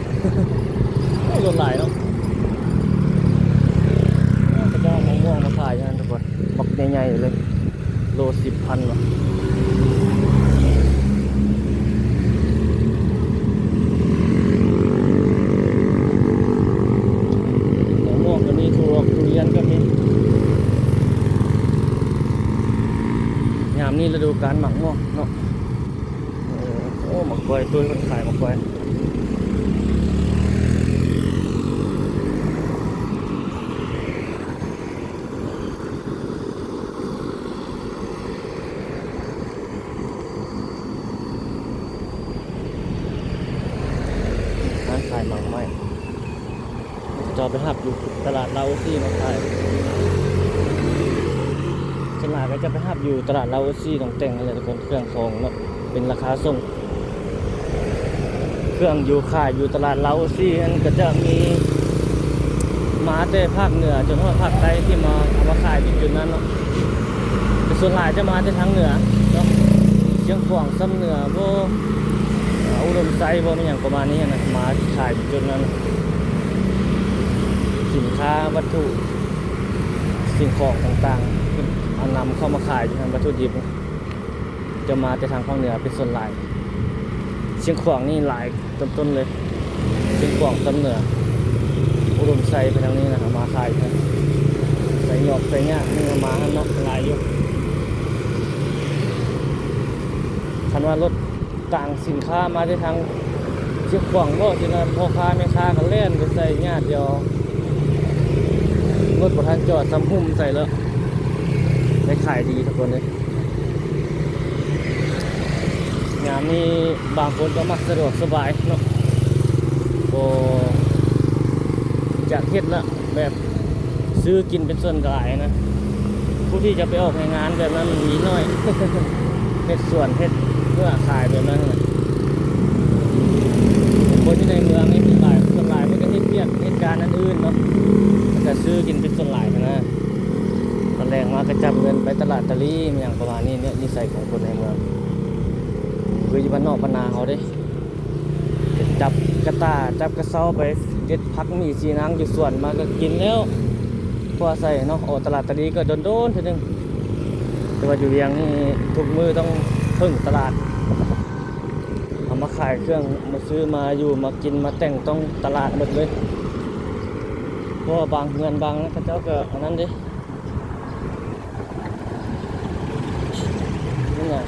ໂອ້ ລົດຫຼາຍເນາະ. ເຂົາເຈົ້າເອົາໝາກມ່ວງມາຂາຍຢູ່ຫັ້ນທຸກຄົນ ບັກໃຫຍ່ໆເລີຍ. ໂລສິບພັນເນາະ. ໝາກມ່ວງກໍມີ ຖົ່ວ ທຸລຽນກໍມີ. ຍາມນີ້ລະດູການໝາກມ່ວງເນາະ. ເອີ ໂອ້ ໝາກກ້ວຍ ຕຸ້ຍເພິ່ນຂາຍໝາກກ້ວຍ. ຮ້ານຂາຍໝາກໄມ້ ເຂົາເຈົ້າໄປຮັບຢູ່ຕະຫຼາດລາວໂອຊີມາຂາຍ. ສ່ວນຫຼາຍເຂົາເຈົ້າໄປຮັບຢູ່ຕະຫຼາດລາວໂອຊີໜອງແຕ່ງຫັ້ນແຫຼະທຸກຄົນ ເຄື່ອງຂອງເນາະ ເປັນລາຄາສົ່ງ. ເຄື່ອງຢູ່ຂາຍຢູ່ຕະຫຼາດລາວໂອຊີຫັ້ນ ກໍຈະມີມາແຕ່ພາກເໜືອຈົນຮອດພາກໃຕ້ ທີ່ມາ ເອົາມາຂາຍຢູ່ຈຸດນັ້ນເນາະ. ແຕ່ສ່ວນຫຼາຍຈະມາແຕ່ທາງເໜືອເນາະ ຊຽງຂວາງ ຊຳເໜືອບໍ ເອີ ອຸດົມໄຊບໍ ແມ່ນຫຍັງປະມານນີ້ຫັ້ນນະ ມາຂາຍຢູ່ຈຸດນັ້ນ. ສິນຄ້າ ວັດຖຸ ສິ່ງຂອງຕ່າງໆ ເປັນ ເອົານຳເຂົ້າມາຂາຍຢູ່ຫັ້ນ ວັດຖຸດິບ ຈະມາແຕ່ທາງພາກເໜືອເປັນສ່ວນຫຼາຍ. ຊຽງຂວາງນີ້ຫຼາຍຕົ້ນໆເລີຍ ຊຽງຂວາງ ຊຳເໜືອ ອຸດົມໄຊ ໄປທາງນີ້ນະ ເອົາມາຂາຍ. ໄຊຫຍອກ ໄຊຍະ ນີ້ເອົາມາຫັ້ນເນາະ ຫຼາຍຢູ່. ຄັນວ່າລົດຕ່າງສິນຄ້າມາແຕ່ທາງຊຽງຂວາງບໍ ຈັ່ງນັ້ນ ພໍ່ຄ້າແມ່ຄ້າກໍແລ່ນໄປໃສ່ຍາດດຽວ ລົດບໍ່ທັນຈອດ ຊຳຫຸ້ມໃສ່ແລ້ວ ໄດ້ຂາຍດີທຸກຄົນເອີຍ. ຍາມນີ້ບາງຄົນກໍມັກສະດວກສະບາຍເນາະ ບໍ່ຢາກເຮັດລະ ແບບຊື້ກິນເປັນສ່ວນຫຼາຍນະ. ຜູ້ທີ່ຈະໄປອອກແຮງງານແບບນັ້ນມີໜ້ອຍ ເຮັດສວນເຮັດເພື່ອຂາຍແບບນັ້ນນະ. ຄົນຢູ່ໃນເມືອງນີ້ສ່ວນຫຼາຍ ສ່ວນຫຼາຍເພິ່ນກໍເຮັດວຽກເຮັດການອັນອື່ນເນາະ ແລ້ວກໍຊື້ກິນເປັນສ່ວນຫຼາຍນະ. ຕອນແລງມາກໍຈັບເງິນໄປຕະຫຼາດຕະລີ ຫຍັງປະມານນີ້ເນາະ ນິໄສຂອງຄົນໃນເມືອງ. ຄືຢູ່ບ້ານນອກບ້ານນາເຮົາເດ້ ໄປຈັບກະຕ່າ ຈັບກະເຊົາ ໄປເດັດຜັກໝີ່ຊີນາງຢູ່ສວນມາກໍກິນແລ້ວ ພໍອາໄສເນາະ. ອອກຕະຫຼາດຕະລີກໍດົນໆເທື່ອໜຶ່ງ ແຕ່ວ່າຢູ່ວຽງນີ້ທຸກມື້ຕ້ອງເພິ່ງຕະຫຼາດ. ເອົາມາຂາຍເຄື່ອງ ມາຊື້ ມາຢູ່ ມາກິນ ມາແຕ່ງ ຕ້ອງຕະຫຼາດໝົດເລີຍ. ເພາະວ່າບາງເຮືອນບາງນັ້ນ ເຂົາເຈົ້າກໍອັນນັ້ນເດ້ ນີ້ນະ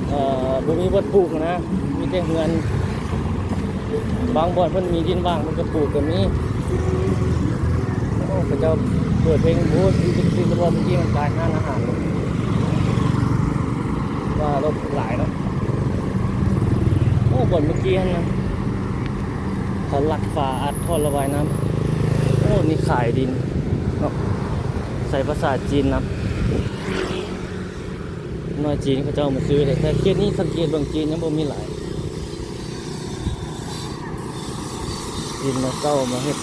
ເອີ ບໍ່ມີບ່ອນປູກນະ ມີແຕ່ເຮືອນ. ບາງບ່ອນເພິ່ນມີດິນວ່າງ ເພິ່ນກໍປູກກໍມີ. ໂອ້ ເຂົາເຈົ້າເປີດເພງ ໂອ້ ຊິ ຊິ ຊິ ເພາະເມື່ອກີ້ມັນກາຍຮ້ານອາຫານເລີຍ ວ່າລົດຫຼາຍເນາະ. ໂອ້ ບ່ອນເມື່ອກີ້ຫັ້ນນະ ເຂົາລັກຝາອັດທໍ່ລະບາຍນ້ຳ. ໂອ້ ນີ້ຂາຍດິນເນາະ ໃຊ້ພາສາຈີນນຳ. ໜ້ອຍຈີນເຂົາເຈົ້າມາຊື້ເດ້ ແຕ່ເຂດນີ້ສັງເກດເບິ່ງຈີນຍັງບໍ່ມີຫຼາຍ ຈີນມາເຊົ່າມາເຮັດ.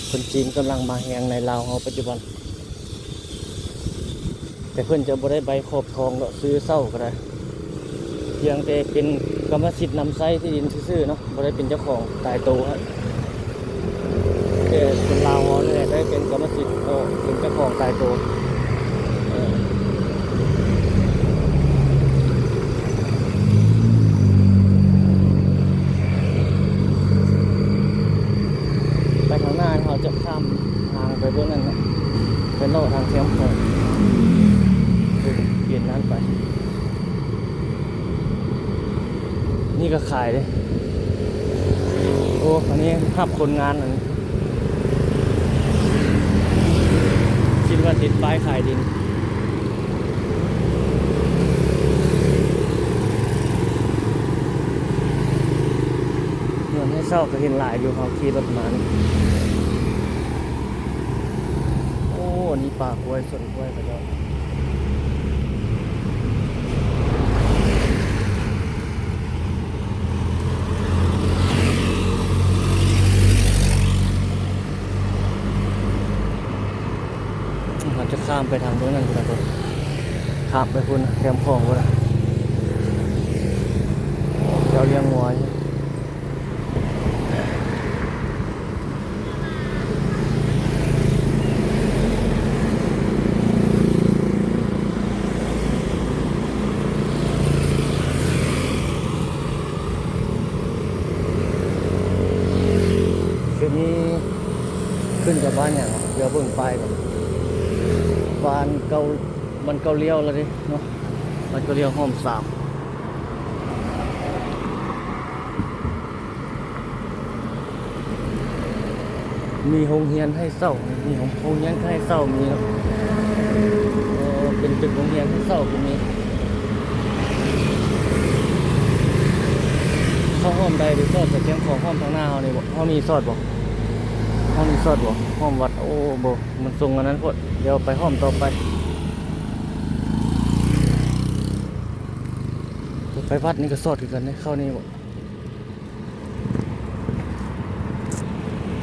ຄົນຈີນກຳລັງມາແຮງໃນລາວເຮົາປັດຈຸບັນ. ແຕ່ເພິ່ນຈະບໍ່ໄດ້ໃບຂອບທອງດອກ ຊື້ເຊົ່າກໍໄດ້ ພຽງແຕ່ເປັນກຳມະສິດນຳໃຊ້ທີ່ດິນຊື່ໆເນາະ ບໍ່ໄດ້ເປັນເຈົ້າຂອງຕາຍໂຕ. ແຕ່ຄົນລາວເຮົານີ້ແຫຼະໄດ້ເປັນກຳມະສິດ ເປັນເຈົ້າຂອງຕາຍໂຕ. ໄປທາງໜ້າເຮົາຈະຂ້າມທາງໄປເບິ່ງນັ້ນເນາະ ໄປເລາະທາງແຄມຂອງ ເປັນນັ້ນໄປ. ນີ້ກໍຂາຍເດ້. ໂອ້ ອັນນີ້ຮັບຄົນງານ ອັນນີ້ຄິດວ່າຕິດປ້າຍຂາຍດິນ. ເຮືອນໃຫ້ເຊົ່າກໍເຫັນຫຼາຍຢູ່ ເຮົາຂີ່ລົດມານີ້. ໂອ້ ອັນນີ້ປ່າກ້ວຍ ສວນກ້ວຍເຂົາເຈົ້າ. ເຮົາຈະຂ້າມໄປທາງເບື້ອງນັ້ນພຸ້ນນະທຸກຄົນ ຂ້າມໄປພຸ້ນນະ ແຄມຂອງພຸ້ນນະ ເຈົ້າລ້ຽງງົວຢູ່. ເຂດນີ້ຂຶ້ນກັບບ້ານຫຍັງ? ດຽວເບິ່ງປ້າຍກ່ອນ. ບ້ານເກົ້າ ບ້ານເກົ້າລ້ຽວລະເດ້ເນາະ, ບ້ານເກົ້າລ້ຽວຫ້ອມສາມ. ມີໂຮງຮຽນໃຫ້ເຊົ່າ ມີໂຮງ ໂຮງຮຽນໃຫ້ເຊົ່າມີເນາະ. ເອີ ເປັນຕຶກໂຮງຮຽນໃຫ້ເຊົ່າກໍມີ. ເຂົ້າຮ່ອມໄດ້ ໄປຊອດໄປແຄມຂອງ ຮ່ອມທາງໜ້າເຮົານີ້ບໍ່? ເຮົານີ້ຊອດບໍ່? ເຮົານີ້ຊອດບໍ່? ຮ່ອມວັດ. ໂອ້ ບໍ່ ມັນສົ່ງອັນນັ້ນໂພດ. ດຽວໄປຮ່ອມຕໍ່ໄປ. ໄປວັດນີ້ກໍຊອດຄືກັນເດ້ ເຂົ້ານີ້ບໍ່?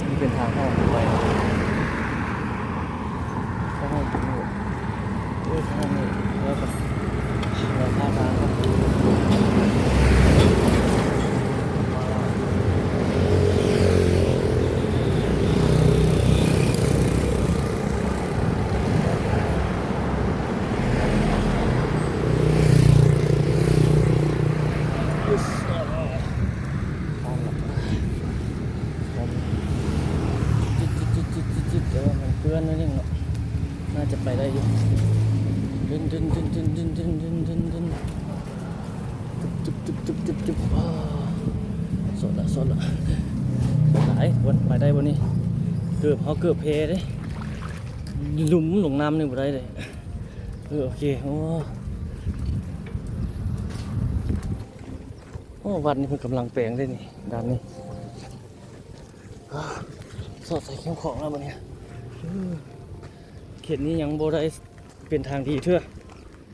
ນີ້ເປັນທາງເຂົ້າໄປ ເຂົ້າຫ້ອງໂອ້ຍ ທາງນີ້ ແລ້ວກໍ ແລ້ວຂ້າມທາງ ອ້ອມລະ ແຕ່ວ່າມັນເປື້ອນໜ້ອຍໜຶ່ງເນາະ ໜ້າຈະໄປໄດ້ຢູ່. ດຶນ ຕຶບ ຕຶບ ຕຶບ ຕຶບ ຕຶບ ຕຶບ ອໍ ສອດລະ ສອດລະ ໄປ ໄປໄດ້ບໍ່ນີ້? ເກີບ ເຮົາເກີບແພເດ້ ຫຼຸມລົງນ້ຳນີ້ບໍ່ໄດ້ເດ້. ເອີ ໂອເຄ. ໂອ້ ໂອ້ ວັດນີ້ເພິ່ນກຳລັງແປງເດ້ນີ້ ດ້ານນີ້. ສອດໃສ່ແຄມຂອງແລ້ວບັດນີ້. ເອີ ເຂດນີ້ຍັງບໍ່ໄດ້ເປັນທາງດີເທື່ອ.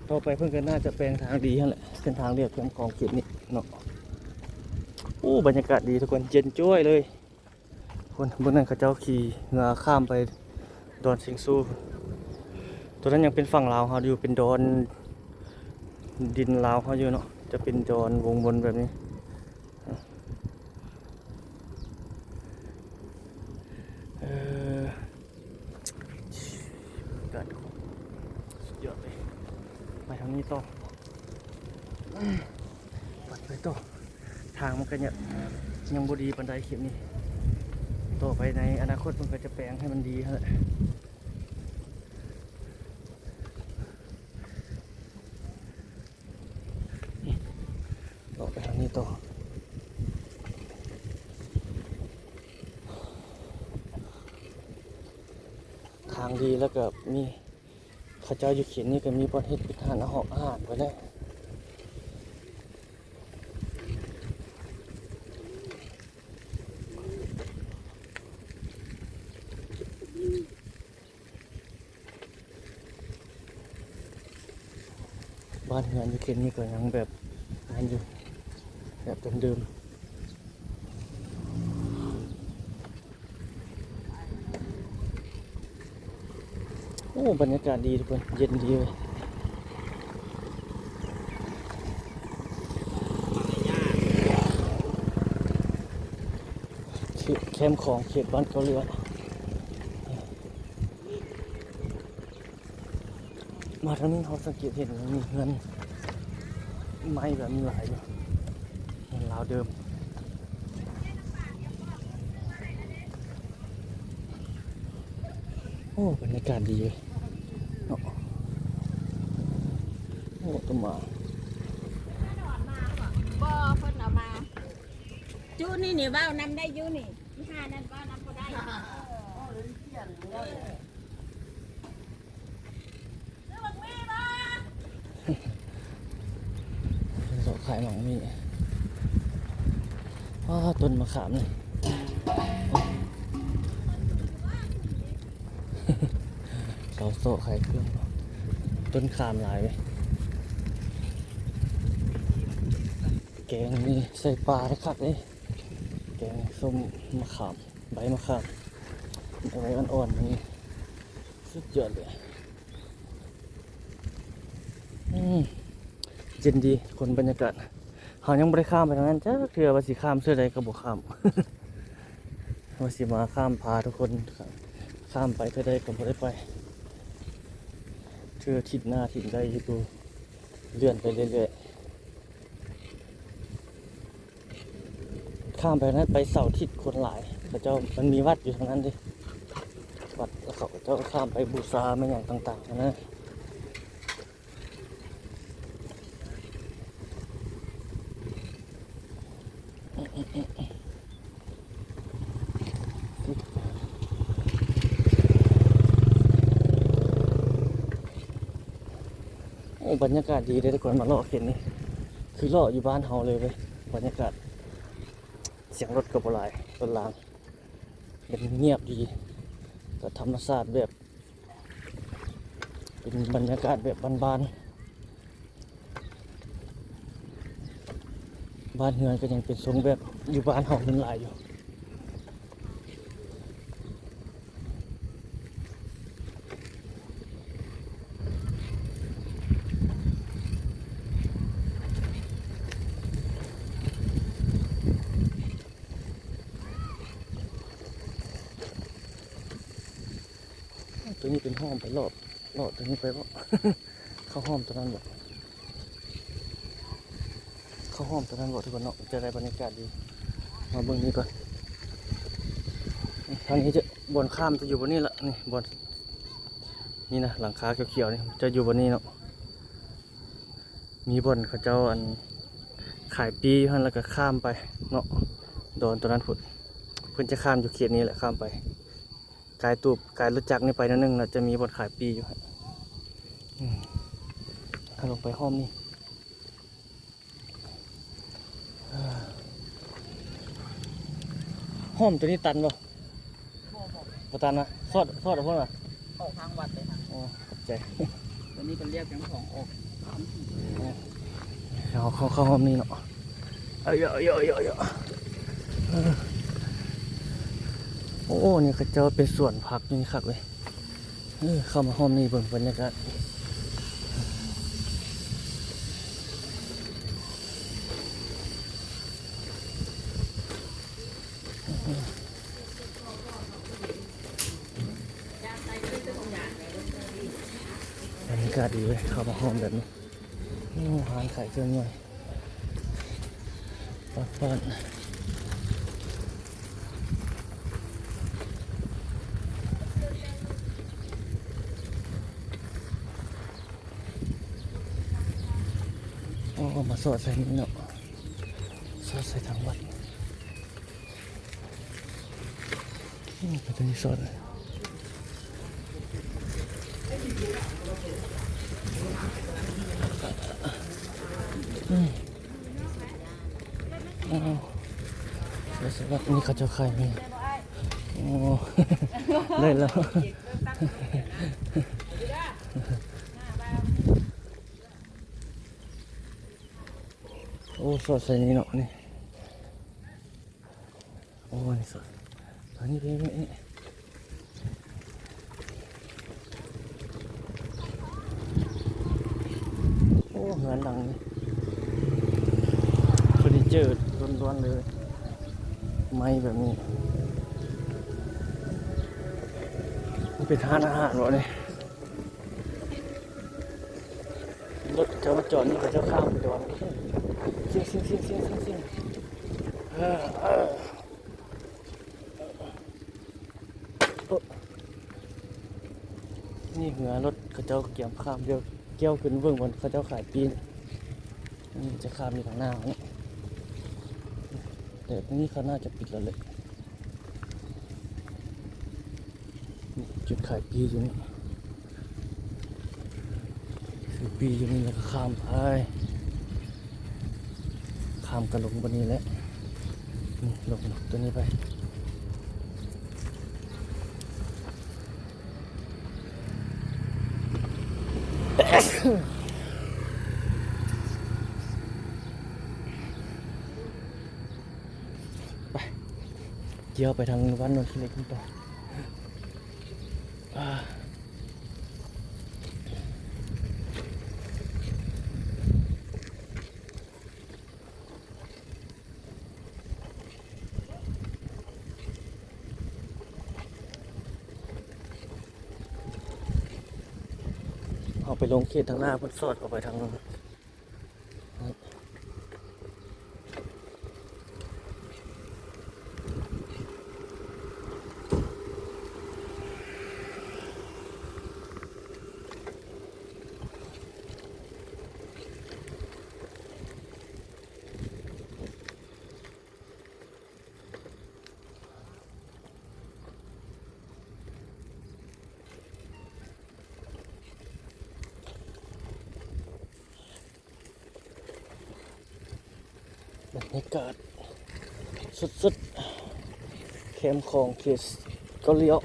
ຕໍ່ໄປເພິ່ນກໍໜ້າຈະແປງທາງດີຫັ້ນແຫຼະ ເສັ້ນທາງລຽບແຄມຂອງເຂດນີ້ເນາະ. ໂອ້ ບັນຍາກາດດີທຸກຄົນ ເຢັນຈ້ວຍເລີຍ. ພຸ້ນ ເບິ່ງນັ້ນ ເຂົາເຈົ້າຂີ່ເຮືອຂ້າມໄປດອນຊິງຊູ. ຕົວນັ້ນຍັງເປັນຝັ່ງລາວເຮົາຢູ່ ເປັນດອນດິນລາວເຮົາຢູ່ເນາະ ຈະເປັນດອນວົງວົນແບບນີ້. ເອີ ສຸດຍອດເລີຍ. ໄປທາງນີ້ຕໍ່ ໄປຕໍ່. ທາງມັນກໍຍັງ ຍັງບໍ່ດີປານໃດເຂດນີ້. ຕໍ່ໄປໃນອະນາຄົດເພິ່ນກໍຈະແປງໃຫ້ມັນດີຫັ້ນແຫຼະ. ເລາະໄປທາງນີ້ຕໍ່. ທາງດີ ແລ້ວກໍມີ ເຂົາເຈົ້າຢູ່ເຂດນີ້ກໍມີບ່ອນເຮັດເປັນຮ້ານອາຫອກອາຫານໄວ້ແລ້ວ. ບ້ານເຮືອນຢູ່ເຂດນີ້ກໍຍັງແບບນັ້ນຢູ່ ແບບເດີມໆ. ໂອ້ ບັນຍາກາດດີທຸກຄົນ ເຢັນດີເວີຍ. ເຂດແຄມຂອງ ເຂດບ້ານເກົາເຫຼືອ. ມາທາງນີ້ເຮົາສັງເກດເຫັນມີເຮືອນໄມ້ແບບນີ້ຫຼາຍຢູ່ ເຮືອນລາວເດີມ. ໂອ້ ບັນຍາກາດດີເນາະ. ໂອ້ ຕົ້ນໝາກ ບໍ່ ເພິ່ນເອົາມາ ຈຸນີ້ນີ້ເວົ້ານຳໄດ້ຢູ່ນີ້ ອີ່ຫ່ານັ້ນເວົ້ານຳບໍ່ໄດ້. ເພິ່ນເລາະຂາຍໝາກມີ້. ອ້າ ຕົ້ນມະຂາມນີ້ ເຂົາເລາະຂາຍເຄື່ອງ. ຕົ້ນຂາມຫຼາຍເວີຍ. ແກງນີ້ໃສ່ປາຄັກເດ້. ແກງສົ້ມມະຂາມ ໃບມະຂາມ ໃບອ່ອນໆ ນີ້ ສຸດຍອດເລີຍ. ອືມ ເຢັນດີທຸກຄົນ ບັນຍາກາດ. ເຮົາຍັງບໍ່ໄດ້ຂ້າມໄປທາງນັ້ນຈັກເທື່ອ ວ່າຊິຂ້າມເທື່ອໃດກໍບໍ່ຂ້າມ ວ່າຊິມາຂ້າມພາທຸກຄົນຂ້າມໄປເທື່ອໃດກໍບໍ່ໄດ້ໄປ ເທື່ອທິດໜ້າທິດໃດຢູ່ ເລື່ອນໄປເລື້ອຍໆ. ຂ້າມໄປນັ້ນ ໄປເສົາທິດຄົນຫຼາຍ ເຂົາເຈົ້າ ມັນມີວັດຢູ່ທາງນັ້ນເດ້ ວັດ ແລ້ວເຂົາເຈົ້າຂ້າມໄປບູຊາແມ່ນຫຍັງຕ່າງໆຫັ້ນນະ. ໂອ້ ບັນຍາກາດດີເດ້ທຸກຄົນ ມາເລາະເຂດນີ້ ຄືເລາະຢູ່ບ້ານເຮົາເລີຍເວີຍ ບັນຍາກາດ. ສຽງລົດກໍບໍ່ຫຼາຍ ລົດລາງ ເປັນງຽບດີ ກໍທຳມະຊາດແບບ ເປັນບັນຍາກາດແບບບ້ານໆ. ບ້ານເຮືອນກໍຍັງເປັນຊົງແບບຢູ່ບ້ານເຮົາແມ່ນຫຼາຍຢູ່. ຕົວນີ້ເປັນຫ້ອມໄປເລາະ ເລາະຕົວນີ້ໄປບໍ່? ເຂົ້າຫ້ອມຕົວນັ້ນບໍ່? ເຂົ້າຫ້ອມຕົວນັ້ນບໍ່ ທຸກຄົນເນາະ? ຈະໄດ້ບັນຍາກາດດີ. ມາເບິ່ງນີ້ກ່ອນ. ທາງນີ້ຈະ ບ່ອນຂ້າມຈະຢູ່ບ່ອນນີ້ລະ ນີ້ ບ່ອນນີ້ນະ ຫຼັງຄາຂຽວໆນີ້ ຈະຢູ່ບ່ອນນີ້ເນາະ. ມີບ່ອນເຂົາເຈົ້າ ອັນ ຂາຍປີ້ຢູ່ຫັ້ນ ແລ້ວກໍຂ້າມໄປເນາະ ດອນຕົວນັ້ນພຸ້ນ. ເພິ່ນຈະຂ້າມຢູ່ເຂດນີ້ແຫຼະ ຂ້າມໄປ. ກາຍຕູບ ກາຍລົດຈັກນີ້ໄປໜ້ອຍໜຶ່ງ ແລ້ວຈະມີບ່ອນຂາຍປີ້ຢູ່. ອືມ ເຮົາລົງໄປຮ່ອມນີ້. ຮ່ອມໂຕນີ້ຕັນບໍ່? ບໍ່ ບໍ່ ບໍ່ຕັນນະ. ຊອດ ຊອດເອົາພຸ້ນຫວາ? ອອກທາງວັດເລີຍນະ. ອໍ ຂອບໃຈ. ໂຕນີ້ເພິ່ນລຽກເປັນຂອງອອກທາງທີ່. ເຮົາເຂົ້າ ເຂົ້າຮ່ອມນີ້ເນາະ. ເອີ ໂອ້ ນີ້ເຂົາເຈົ້າເປັນສວນຜັກຢູ່ນີ້ຄັກເວີຍ. ເອີ ເຂົ້າມາຮ່ອມນີ້ເບິ່ງບັນຍາກາດ. ບັນຍາກາດດີເວີຍ ເຂົ້າມາຮ່ອມແບບນີ້. ໂອ້ ຮ້ານຂາຍເຄື່ອງຍ່ອຍ. ປາດ ປາດ ໂອ້ ມາສອດໃສ່ນີ້ເນາະ ສອດໃສ່ທາງວັດ. ອືມ ໄປຕົງນີ້ສອດເລີຍ. ອືມ ອ້າວ ສະຫວັດດີ ເຂົາເຈົ້າຂາຍແມ່. ໂອ້ ໄດ້ແລ້ວ. ໂອ້ ສອດໃສ່ນີ້ເນາະນີ້. ໂອ້ ອັນນີ້ສວຍ ອັນນີ້ເປັນ ໂອ້ ເຮືອນຫຼັງນີ້ ເຟີນີເຈີລ້ວນໆເລີຍ ໄມ້ແບບນີ້. ມັນເປັນຮ້ານອາຫານບໍ່ນີ້? ລົດເຂົາເຈົ້າມາຈອດນີ້ ເຂົາເຈົ້າຂ້າມໄປດອນ. ຊິງ ຊິງ ຊິງ ຊິງ ຊິງ ຊິງ. ເອີ ເອີ ໂອ້ ນີ້ເຮືອລົດເຂົາເຈົ້າກຽມຂ້າມ. ດຽວກ່ຽວຂຶ້ນເບິ່ງບ່ອນເຂົາເຈົ້າຂາຍປີ້. ນີ້ຈະຂ້າມຢູ່ທາງໜ້ານີ້ ແຕ່ນີ້ເຂົາໜ້າຈະປິດແລ້ວແຫຼະ. ຈຸດຂາຍປີ້ຢູ່ນີ້ ຊື້ປີ້ຢູ່ນີ້ແລ້ວກໍຂ້າມໄປ ຂ້າມກະລົງບາດນີ້ແຫຼະ. ນີ້ລົງຕົວນີ້ໄປ. ໄປ ຈຽວໄປທາງວັດໂນນຂີ້ເຫຼັກນີ້ຕໍ່. ເຮົາໄປລົງເຂດທາງໜ້າພຸ້ນ ສອດເຂົ້າໄປທາງນັ້ນ. ບັນຍາກາດສົດໆ ແຄມຂອງເຂດເກົາຫຼີອອກ.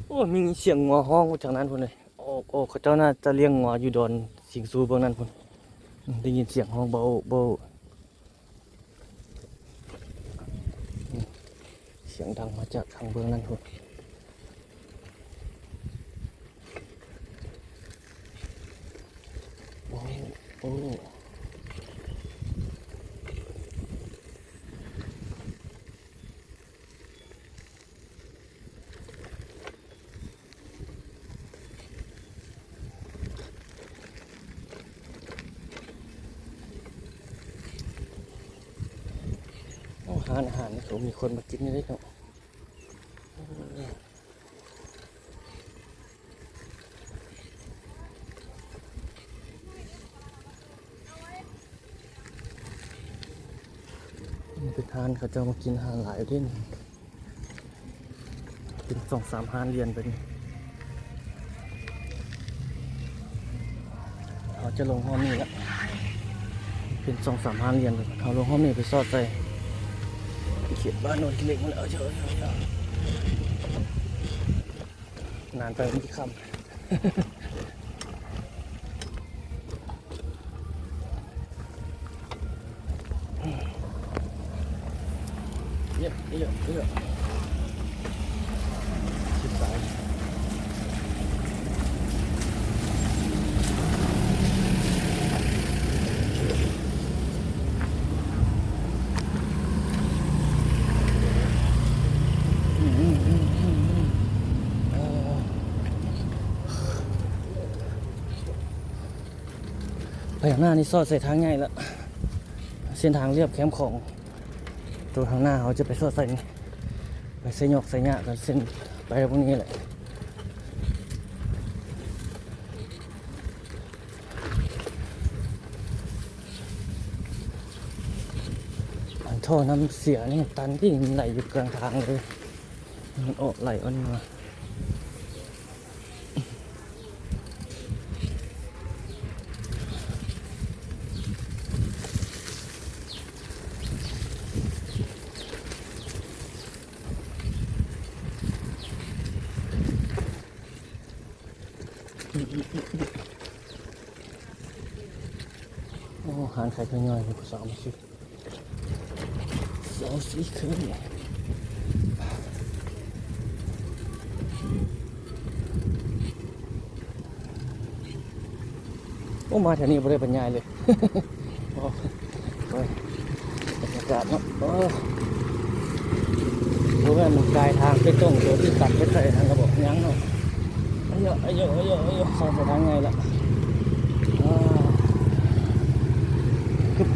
ໂອ້ ມີສຽງງົວຮ້ອງມາຈາກນັ້ນພຸ້ນເລີຍ. ໂອ້ ໂອ້ ເຂົາເຈົ້າໜ້າຈະລ້ຽງງົວຢູ່ດອນສິງຊູເບື້ອງນັ້ນພຸ້ນ. ໄດ້ຍິນສຽງຮ້ອງເບົ້າເບົ້າ. ສຽງດັງມາຈາກທາງເບື້ອງນັ້ນພຸ້ນ. ໂອ້ ໂອ້ ໂອ້ ຮ້ານອາຫານນີ້ກໍມີຄົນມາກິນຢູ່ເດ້ເນາະ. ເປັນຮ້ານເຂົາເຈົ້າມາກິນອາຫານຫຼາຍເດ້. ສອງສາມຮ້ານລຽນໄປນີ້ ເຮົາຈະລົງຮ່ອມນີ້ລະ ເປັນສອງສາມຮ້ານລຽນໄປ ເຮົາລົງຮ່ອມນີ້ໄປຊອດໃສ່ເຂດບ້ານໂນນຂີ້ເຫຼັກໝົດແລ້ວ ນານໄປມັນຊິຄ່ຳ. ໄປຂ້າງໜ້ານີ້ຊອດໃສ່ທາງໃຫຍ່ລະ ເສັ້ນທາງລຽບແຄມຂອງ ໂຕຂ້າງໜ້າເຮົາຈະໄປຊອດໃສ່ນີ້ ໄປໄຊຫຍອກໄຊຫຍ້າກັນ ເສັ້ນໄປພວກນີ້ແຫຼະ. ອັນທໍ່ນ້ຳເສຍນີ້ຕັນທີ່ໄຫຼຢູ່ກາງທາງເລີຍ ມັນອອກໄຫຼອອກມາ. ໂອ້ ຮ້ານຂາຍເຄື່ອງຍ່ອຍ ຜູ້ສາວມາຊື້ ສາວສີເຂີນ. ໂອ້ ມາແຖວນີ້ບໍ່ໄດ້ບັນຍາຍເລີຍ. ໂອ້ຍ ບັນຍາກາດເນາະ ເອີ ບໍ່ແມ່ນມັນກາຍທາງໄປຕົງ ໂຕທີ່ຕັດໄປໃສ່ຫັ້ນລະບໍ ຍັງເນາະ. ອາໂຍ ອາໂຍ ອາໂຍ ອາໂຍ ເຂົ້າໄປທາງໃຫຍ່ລະ ອາ ກຶບ.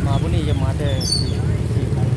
ມາຜູ້ນີ້ຈະມາແຕ່ສີ່ ສີ່ຄັນ.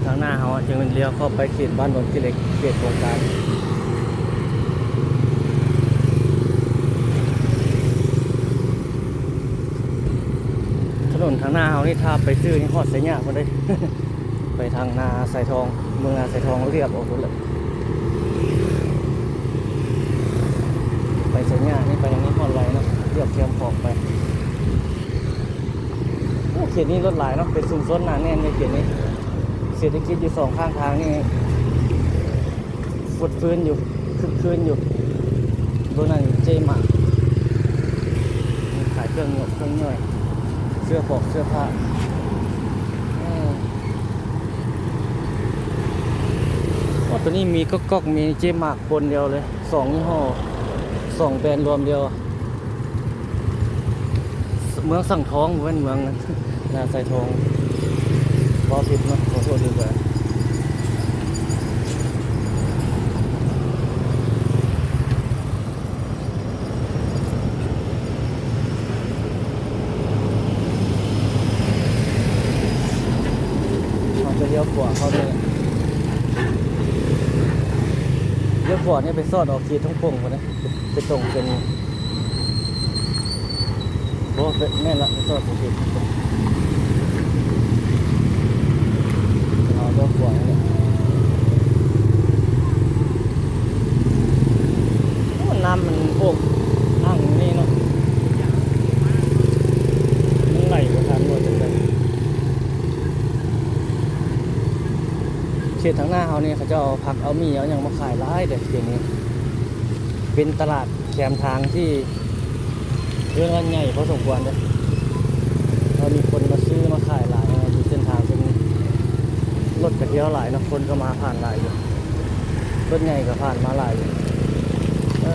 ທາງໜ້າເຮົາຈະແມ່ນລ້ຽວເຂົ້າໄປເຂດບ້ານດອນຂີ້ເຫຼັກ ເຂດໂຄງການ. ຖະໜົນທາງໜ້າເຮົານີ້ ຖ້າໄປຊື່ນີ້ຮອດໄຊຍະພຸ້ນເດ້ ໄປທາງນາຊາຍທອງ ເມືອງນາຊາຍທອງ ລຽບອອກພຸ້ນແຫຼະ ໄປໄຊຍະນີ້ ໄປທາງນີ້ຮອດໄວເນາະ ລຽບແຄມຂອງໄປ. ໂອ້ ເຂດນີ້ລົດຫຼາຍເນາະ ເປັນຊຸມຊົນໜາແໜ້ນເລີຍເຂດນີ້ ເສດຖະກິດຢູ່ສອງຂ້າງທາງນີ້ ຟົດຟື້ນຢູ່ ຄຶກຄື້ນຢູ່. ເບິ່ງນັ້ນເຈມາກ ຂາຍເຄື່ອງຫຍົກເຄື່ອງຍ່ອຍ ເສື້ອປອກເສື້ອຜ້າ. ໂອ້ ໂອ້ ໂຕນີ້ມີກອກໆ ມີເຈມາກປົນດຽວເລີຍ ສອງຍີ່ຫໍ້ ສອງແບຣນລວມດຽວ. ເມືອງສັງທອງ ບໍ່ແມ່ນເມືອງນາຊາຍທອງ ເວົ້າຜິດເນາະ ຂໍໂທດດ້ວຍ. ເຮົາຈະລ້ຽວຂວາເຂົ້ານີ້ ລ້ຽວຂວານີ້ໄປຊອດອອກເຂດທົ່ງໂປ່ງພຸ້ນນະ ໄປຕົງເສັ້ນ ບໍ່ ແມ່ນລະ ໄປຊອດເສັ້ນ ເຮົາລ້ຽວຂວານີ້ແຫຼະ. ໂອ້ ນ້ຳມັນໂອກອ່າງນີ້ເນາະ ມັນໄຫຼບໍ່ທັນວ່າຈັ່ງໃດ. ເຂດທາງໜ້າເຮົານີ້ ເຂົາເຈົ້າເອົາຜັກເອົາໝີ່ເອົາຫຍັງມາຂາຍຫຼາຍເດ້ ເຂດນີ້ ເປັນຕະຫຼາດແຄມທາງທີ່ເອີ້ນວ່າໃຫຍ່ພໍສົມຄວນເດ້ ແລ້ວມີຄົນມາຊື້ມາຂາຍຫຼາຍ ຢູ່ເສັ້ນທາງເສັ້ນນີ້ ລົດກະທ່ຽວຫຼາຍເນາະ ຄົນກະມາຜ່ານຫຼາຍຢູ່. ລົດໃຫຍ່ກໍຜ່ານມາຫຼາຍຢູ່. ເອີ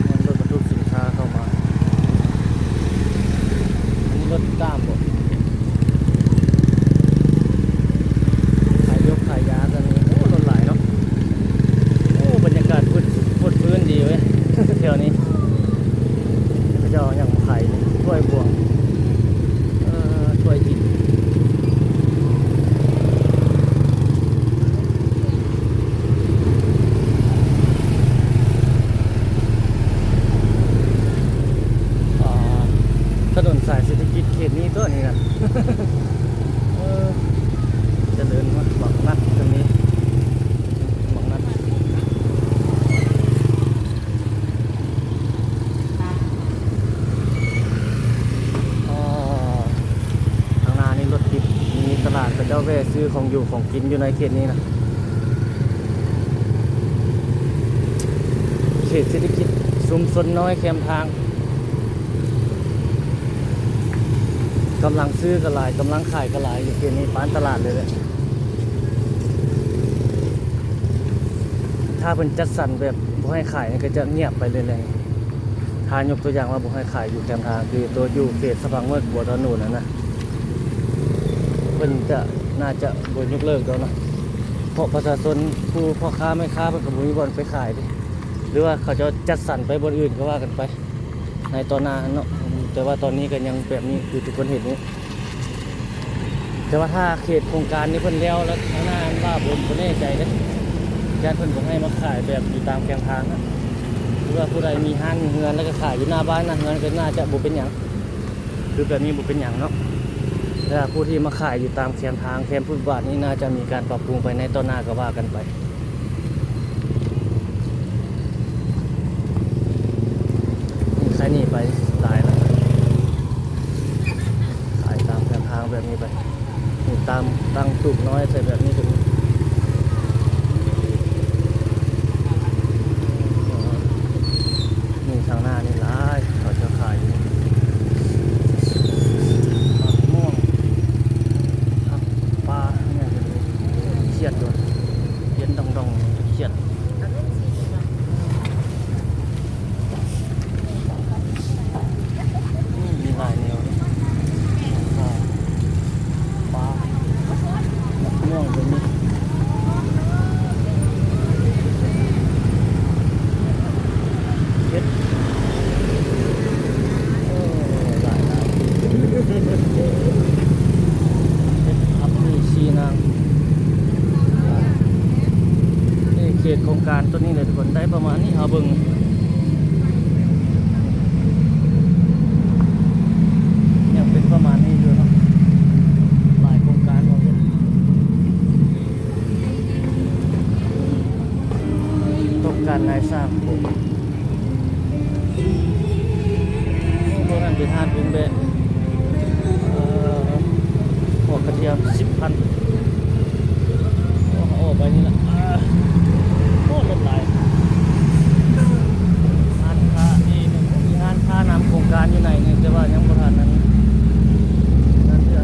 ແມ່ນລົດບັນທຸກສິນຄ້າເຂົ້າມາ. ອັນນີ້ລົດຕາມບໍ? ຂາຍຢົກຂາຍຢາກັນ. ໂອ້ ລົດຫຼາຍເນາະ. ໂອ້ ບັນຍາກາດຟົດ ຟົດຟື້ນດີເວີຍ ແຖວນີ້. ເຂົາເຈົ້າເອົາຫຍັງມາຂາຍນີ້? ຖ້ວຍບວງ ເອີ ຖ້ວຍດິນ. ອ່າ ຖະໜົນສາຍເສດຖະກິດເຂດນີ້ຕົວະນີ້ນະ. ເອີ ຈະເລີນມາກ ບັກນັດກໍມີ ບັກນັດ. ອໍ ທາງໜ້ານີ້ລົດຕິດ ມີຕະຫຼາດ ເຂົາເຈົ້າແວ່ຊື້ຂອງຢູ່ຂອງກິນຢູ່ໃນເຂດນີ້ນະ. ເຂດເສດຖະກິດຊຸມຊົນນ້ອຍແຄມທາງ ກຳລັງຊື້ກໍຫຼາຍ ກຳລັງຂາຍກໍຫຼາຍ ຢູ່ເຂດນີ້ປານຕະຫຼາດເລີຍແຫຼະ. ຖ້າເພິ່ນຈັດສັນແບບບໍ່ໃຫ້ຂາຍນີ້ ກໍຈະງຽບໄປເລື້ອຍໆ. ຖ້າຍົກຕົວຢ່າງວ່າບໍ່ໃຫ້ຂາຍຢູ່ແຄມທາງ ຄືຕົວຢູ່ເຂດສະຫວ່າງເມືອງບົວຕາໂນນຫັ້ນນະ ເພິ່ນຈະ ໜ້າຈະບໍ່ຍົກເລີກດອກເນາະ ເພາະປະຊາຊົນ ຜູ້ພໍ່ຄ້າແມ່ຄ້າ ເພິ່ນກໍບໍ່ມີບ່ອນໄປຂາຍເດ້ ຫຼືວ່າເຂົາເຈົ້າຈັດສັນໄປບ່ອນອື່ນກໍວ່າກັນໄປໃນຕອນໜ້າຫັ້ນເນາະ. ແຕ່ວ່າຕອນນີ້ກໍຍັງແບບນີ້ ຄືທຸກຄົນເຫັນນີ້. ແຕ່ວ່າຖ້າເຂດໂຄງການນີ້ເພິ່ນແລ້ວ ແລ້ວທາງໜ້ານັ້ນວ່າ ບໍ່ ບໍ່ແນ່ໃຈເດ້ ຢ້ານເພິ່ນບໍ່ໃຫ້ມາຂາຍແບບຢູ່ຕາມແຄມທາງນະ ຫຼືວ່າຜູ້ໃດມີຮ້ານມີເຮືອນ ແລ້ວກໍຂາຍຢູ່ໜ້າບ້ານໜ້າເຮືອນ ກໍໜ້າຈະບໍ່ເປັນຫຍັງ ຄືແບບນີ້ບໍ່ເປັນຫຍັງເນາະ. ແຕ່ຜູ້ທີ່ມາຂາຍຢູ່ຕາມແຄມທາງ ແຄມຟຸດບາດນີ້ ໜ້າຈະມີການປັບປຸງໄປໃນຕໍ່ໜ້າ ກໍວ່າກັນໄປ. ນີ້ ໃຄໜີໄປຫຼາຍແລ້ວ ຂາຍຕາມແຄມທາງແບບນີ້ໄປ. ນີ້ ຕາມຕັ້ງຕູບນ້ອຍໃສ່ແບບນີ້ກໍມີ. ນີ້ ທາງໜ້ານີ້ຫຼາຍ ເຂົາເຈົ້າຂາຍຢູ່ ໝາກມ່ວງ ຜັກ ປາ ອີ່ຫຍັງກໍມີ. ຂຽດດ້ວຍ ເຢັນດອງໆ ຂຽດ. ອືມ ມີຫຼາຍແນວເດ້ ປາ ໝາກມ່ວງກໍມີ ເຫັດ ໂອ້ ຫຼາຍໆ ເຫັດ ຜັກ ມີຊີນາງ. ນີ້ເຂດໂຄງການຕົວນີ້ແຫຼະທຸກຄົນ ໄດ້ປະມານນີ້ ເຮົາເບິ່ງຍັງເປັນປະມານນີ້ຢູ່ເນາະ ຫຼາຍໂຄງການບໍ່ເຫັນ ຕ້ອງການນາຍຊ່າງ. ໂອ້ ພວກນັ້ນເປັນຮ້ານປຸງແບະ ເອີ ຫົວກະທຽມສິບພັນ. ໂອ້ ເຮົາອອກໄປນີ້ລະ ອາ ໂອ້ ລົດຫຼາຍ. ຮ້ານຄ້ານີ້ ມີຮ້ານຄ້ານຳໂຄງການຢູ່ໃນນີ້ ແຕ່ວ່າຍັງບໍ່ທັນນັ້ນ ນັ້ນເທື່ອ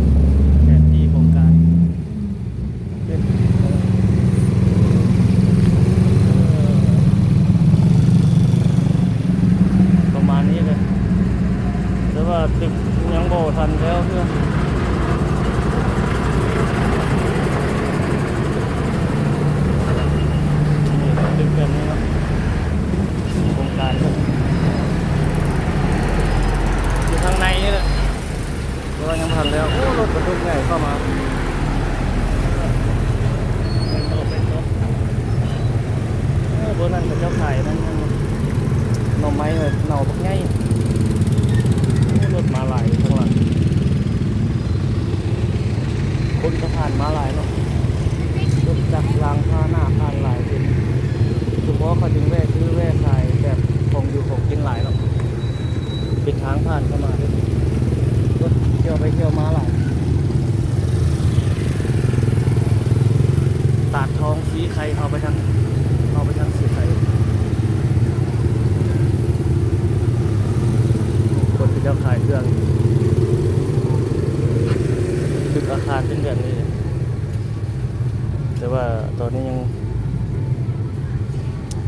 ແຜນທີ່ໂຄງການ. ເປັນ ເອີ ປະມານນີ້ເລີຍ ແຕ່ວ່າຕຶກຍັງບໍ່ທັນແລ້ວເທື່ອ ນີ້ ຕຶກແບບນີ້ເນາະ ໂຄງການເພິ່ນຢູ່ທາງໃນນີ້ແຫຼະ. ແຕ່ວ່າຍັງບໍ່ທັນແລ້ວ. ໂອ້ ລົດບັນທຸກໃຫຍ່ເຂົ້າມາ. ໂອ້ ເບິ່ງນັ້ນ ເຂົາເຈົ້າຂາຍນັ້ນ ໜໍ່ໄມ້ເນາະ ບັກໃຫຍ່. ໂອ້ ລົດມາຫຼາຍຂ້າງຫຼັງ. ຄົນກໍຜ່ານມາຫຼາຍເນາະ. ລົດຈັກ ລາງພາຫະນະຜ່ານຫຼາຍ. ເປັນ ສະເພາະເຂົາຈຶ່ງແວ່ຊື້ແວ່ຂາຍແບບຂອງຢູ່ຂອງກິນຫຼາຍເນາະ. ເປັນທາງຜ່ານເຂົ້າມາເດ້. ລົດທ່ຽວໄປທ່ຽວມາຫຼາຍ. ຕາດທອງ ສີໄຄ ເຂົ້າໄປທາງ ເຂົ້າໄປທາງສີໄຄ. ຄົນເຂົາເຈົ້າຂາຍເຄື່ອງ. ຕຶກອາຄານເປັນແບບນີ້ເດ້. ແຕ່ ວ່າຕອນນີ້ຍັງ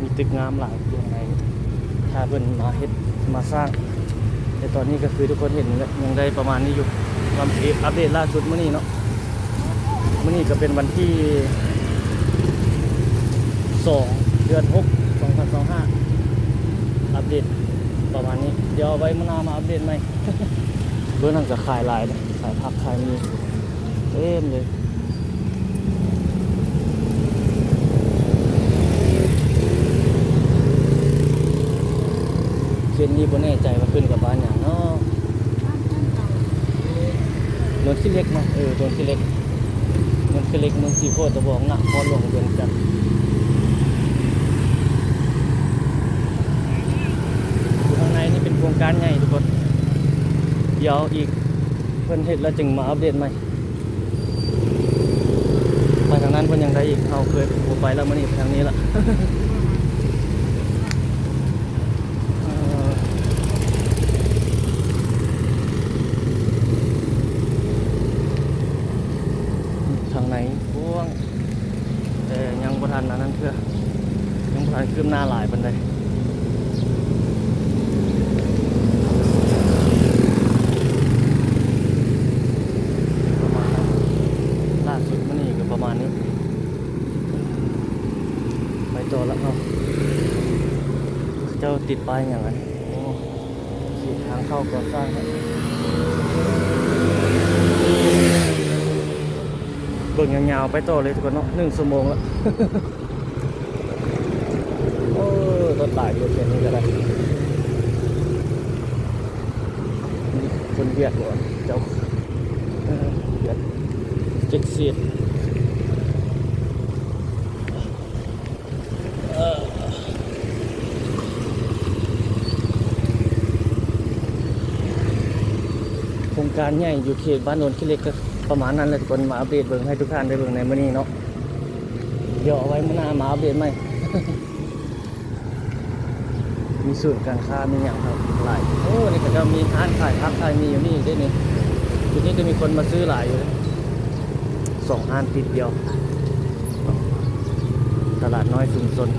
ມີຕຶກງາມຫຼາຍຢູ່ຂ້າງໃນ ຖ້າເພິ່ນມາເຮັດມາສ້າງ. ແຕ່ຕອນນີ້ກໍຄືທຸກຄົນເຫັນແຫຼະ ຍັງໄດ້ປະມານນີ້ຢູ່. ອັບເດດ ອັບເດດລ່າສຸດມື້ນີ້ເນາະ. ມື້ນີ້ກໍເປັນວັນທີສອງ ເດືອນຫົກ ສອງພັນຊາວຫ້າ ອັບເດດປະມານນີ້. ດຽວເອົາໄວ້ມື້ໜ້າມາອັບເດດໃໝ່. ເບິ່ງນັ້ນກໍຂາຍຫຼາຍເດ້ ຂາຍຜັກຂາຍໝີ່ເຕັມເລີຍ. ເສັ້ນນີ້ບໍ່ແນ່ໃຈວ່າຂຶ້ນກັບບ້ານຫຍັງເນາະ. ໂນນຂີ້ເຫຼັກເນາະ. ເອີ ໂນນຂີ້ເຫຼັກ ໂນນຂີ້ເຫຼັກ ເມືອງສີໂຄດຕະບອງ ນະຄອນຫຼວງວຽງຈັນ. ຢູ່ຂ້າງໃນນີ້ເປັນໂຄງການໃຫຍ່ທຸກຄົນ. ດຽວອີກເພິ່ນເຮັດແລ້ວຈຶ່ງມາອັບເດດໃໝ່. ໄປທາງນັ້ນເພິ່ນຍັງໄດ້ອີກ. ເຮົາເຄີຍບໍ່ໄປແລ້ວ ມື້ນີ້ໄປທາງນີ້ລະ. ເອີ ທາງໃນກວ້າງ ແຕ່ຍັງບໍ່ທັນອັນນັ້ນເທື່ອ ຍັງບໍ່ທັນຄືບໜ້າຫຼາຍປານໃດ. ປະມານນັ້ນ ລ່າສຸດມື້ນີ້ກໍປະມານນີ້. ໄປຕໍ່ລະເຮົາ. ເຂົາເຈົ້າຕິດປ້າຍຫຍັງອັນນີ້? ໂອ້ ເຂດທາງເຂົ້າກໍ່ສ້າງ. ເບິ່ງຍາວໆໄປຕໍ່ເລີຍທຸກຄົນເນາະ ໜຶ່ງຊົ່ວໂມງລະ. ໂອ້ ລົດຫຼາຍຢູ່ເສັ້ນນີ້ກໍໄດ້. ຄົນຫວຽດບໍ່ ເຈົ້າ ເອີ ຫວຽດ ເຈັດສິບ. ເອີ ໂຄງການໃຫຍ່ຢູ່ເຂດບ້ານໂນນຂີ້ເຫຼັກ ກໍປະມານນັ້ນແຫຼະທຸກຄົນ. ມາອັບເດດເບິ່ງໃຫ້ທຸກທ່ານໄດ້ເບິ່ງໃນມື້ນີ້ເນາະ. ດຽວເອົາໄວ້ມື້ໜ້າມາອັບເດດໃໝ່. ມີສູນການຄ້າ ມີຫຍັງຫຼາຍ. ໂອ້ ນີ້ເຂົາເຈົ້າມີຮ້ານຂາຍຜັກຂາຍໝີ່ຢູ່ນີ້ເດ້ນີ້. ຈຸດນີ້ຈະມີຄົນມາຊື້ຫຼາຍຢູ່ເດ້. ສອງຮ້ານຕິດດຽວ ຕະຫຼາດນ້ອຍຊຸມຊົນ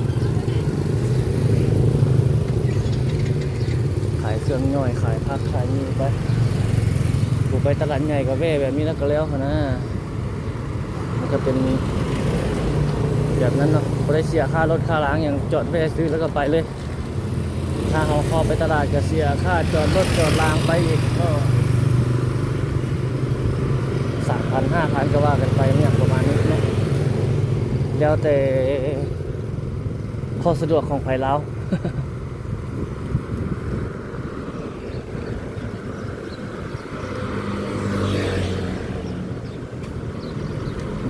ຂາຍເຄື່ອງຍ່ອຍ ຂາຍຜັກຂາຍໝີ່ໄປ. ບໍ່ໄປຕະຫຼາດໃຫຍ່ກໍແວ່ແບບນີ້ແລ້ວກໍແລ້ວຫັ້ນນະ. ມັນກໍເປັນແບບນັ້ນເນາະ ບໍ່ໄດ້ເສຍຄ່າລົດຄ່າລາຫຍັງ ຈອດແວ່ຊື້ແລ້ວກໍໄປເລີຍ. ຖ້າເຮົາເຂົ້າໄປຕະຫຼາດກໍເສຍຄ່າຈອດລົດຈອດລາໄປອີກ ກໍສາມພັນ ຫ້າພັນ ກໍວ່າກັນໄປ ຫຍັງປະມານນີ້ເນາະ. ແລ້ວແຕ່ຂໍ້ສະດວກຂອງໃຜລາວ.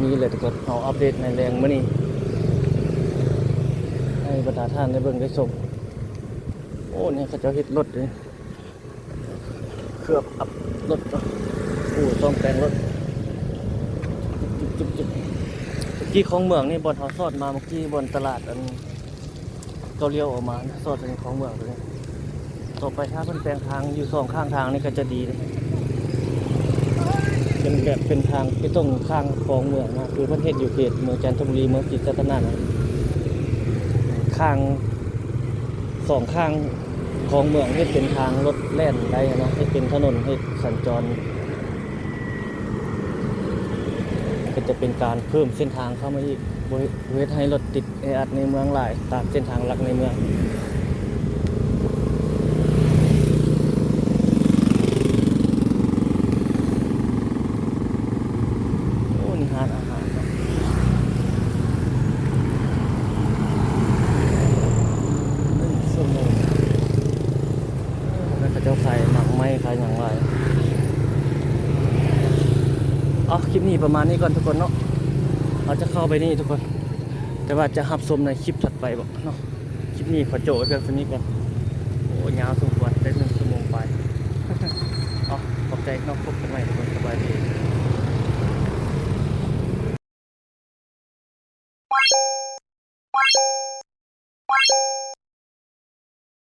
ນີ້ແຫຼະທຸກຄົນ ເຮົາອັບເດດໃນແລງມື້ນີ້ ໃຫ້ບັນດາທ່ານໄດ້ເບິ່ງໄດ້ຊົມ. ໂອ້ ນີ້ເຂົາເຈົ້າເຮັດລົດເດ້ ເຄື່ອງອັບລົດເນາະ. ໂອ້ ສ້ອມແປງລົດ. ຈຸບໆໆ ເມື່ອກີ້ຂອງເມືອງນີ້ ບ່ອນເຮົາສອດມາເມື່ອກີ້ ບ່ອນຕະຫຼາດອັນ ເຂົາລ້ຽວອອກມາ ສອດເປັນຂອງເມືອງຕົວນີ້. ຕໍ່ໄປຖ້າເພິ່ນແປງທາງຢູ່ສອງຂ້າງທາງນີ້ກໍຈະດີເດ້ ເປັນແບບເປັນທາງໄປຕົງຂ້າງຂອງເມືອງນະ ຄືເພິ່ນເຮັດຢູ່ເຂດເມືອງຈັນທະບູລີ ເມືອງສີສັດຕະນາກນະ ຂ້າງ ສອງຂ້າງຂອງເມືອງ ເຮັດເປັນທາງລົດແລ່ນໄດ້ນະ ເຮັດເປັນຖະໜົນ ເຮັດສັນຈອນ ກໍຈະເປັນການເພີ່ມເສັ້ນທາງເຂົ້າມາອີກ ບໍ່ ບໍ່ເຮັດໃຫ້ລົດຕິດແອອັດໃນເມືອງຫຼາຍ ຕາມເສັ້ນທາງຫຼັກໃນເມືອງ. ໂອ້ ນີ້ຮ້ານອາຫານເນາະ ໜຶ່ງຊົ່ວໂມງ. ເຂົາເຈົ້າຂາຍໝາກໄມ້ຂາຍຫຍັງຫຼາຍ. ເອົາ ຄລິບນີ້ປະມານນີ້ກ່ອນທຸກຄົນເນາະ ເຮົາຈະເຂົ້າໄປນີ້ທຸກຄົນ ແຕ່ວ່າຈະຮັບຊົມໃນຄລິບຖັດໄປເນາະ. ຄລິບນີ້ຂໍໂຈະໄວ້ພຽງສ່ຳນີ້ກ່ອນ. ໂອ້ ຍາວສົມຄວນ ໄດ້ໜຶ່ງຊົ່ວໂມງປາຍ. ເອົາ ຂອບໃຈເນາະ ພົບກັນໃໝ່ທຸກຄົນ ສະບາຍດີ.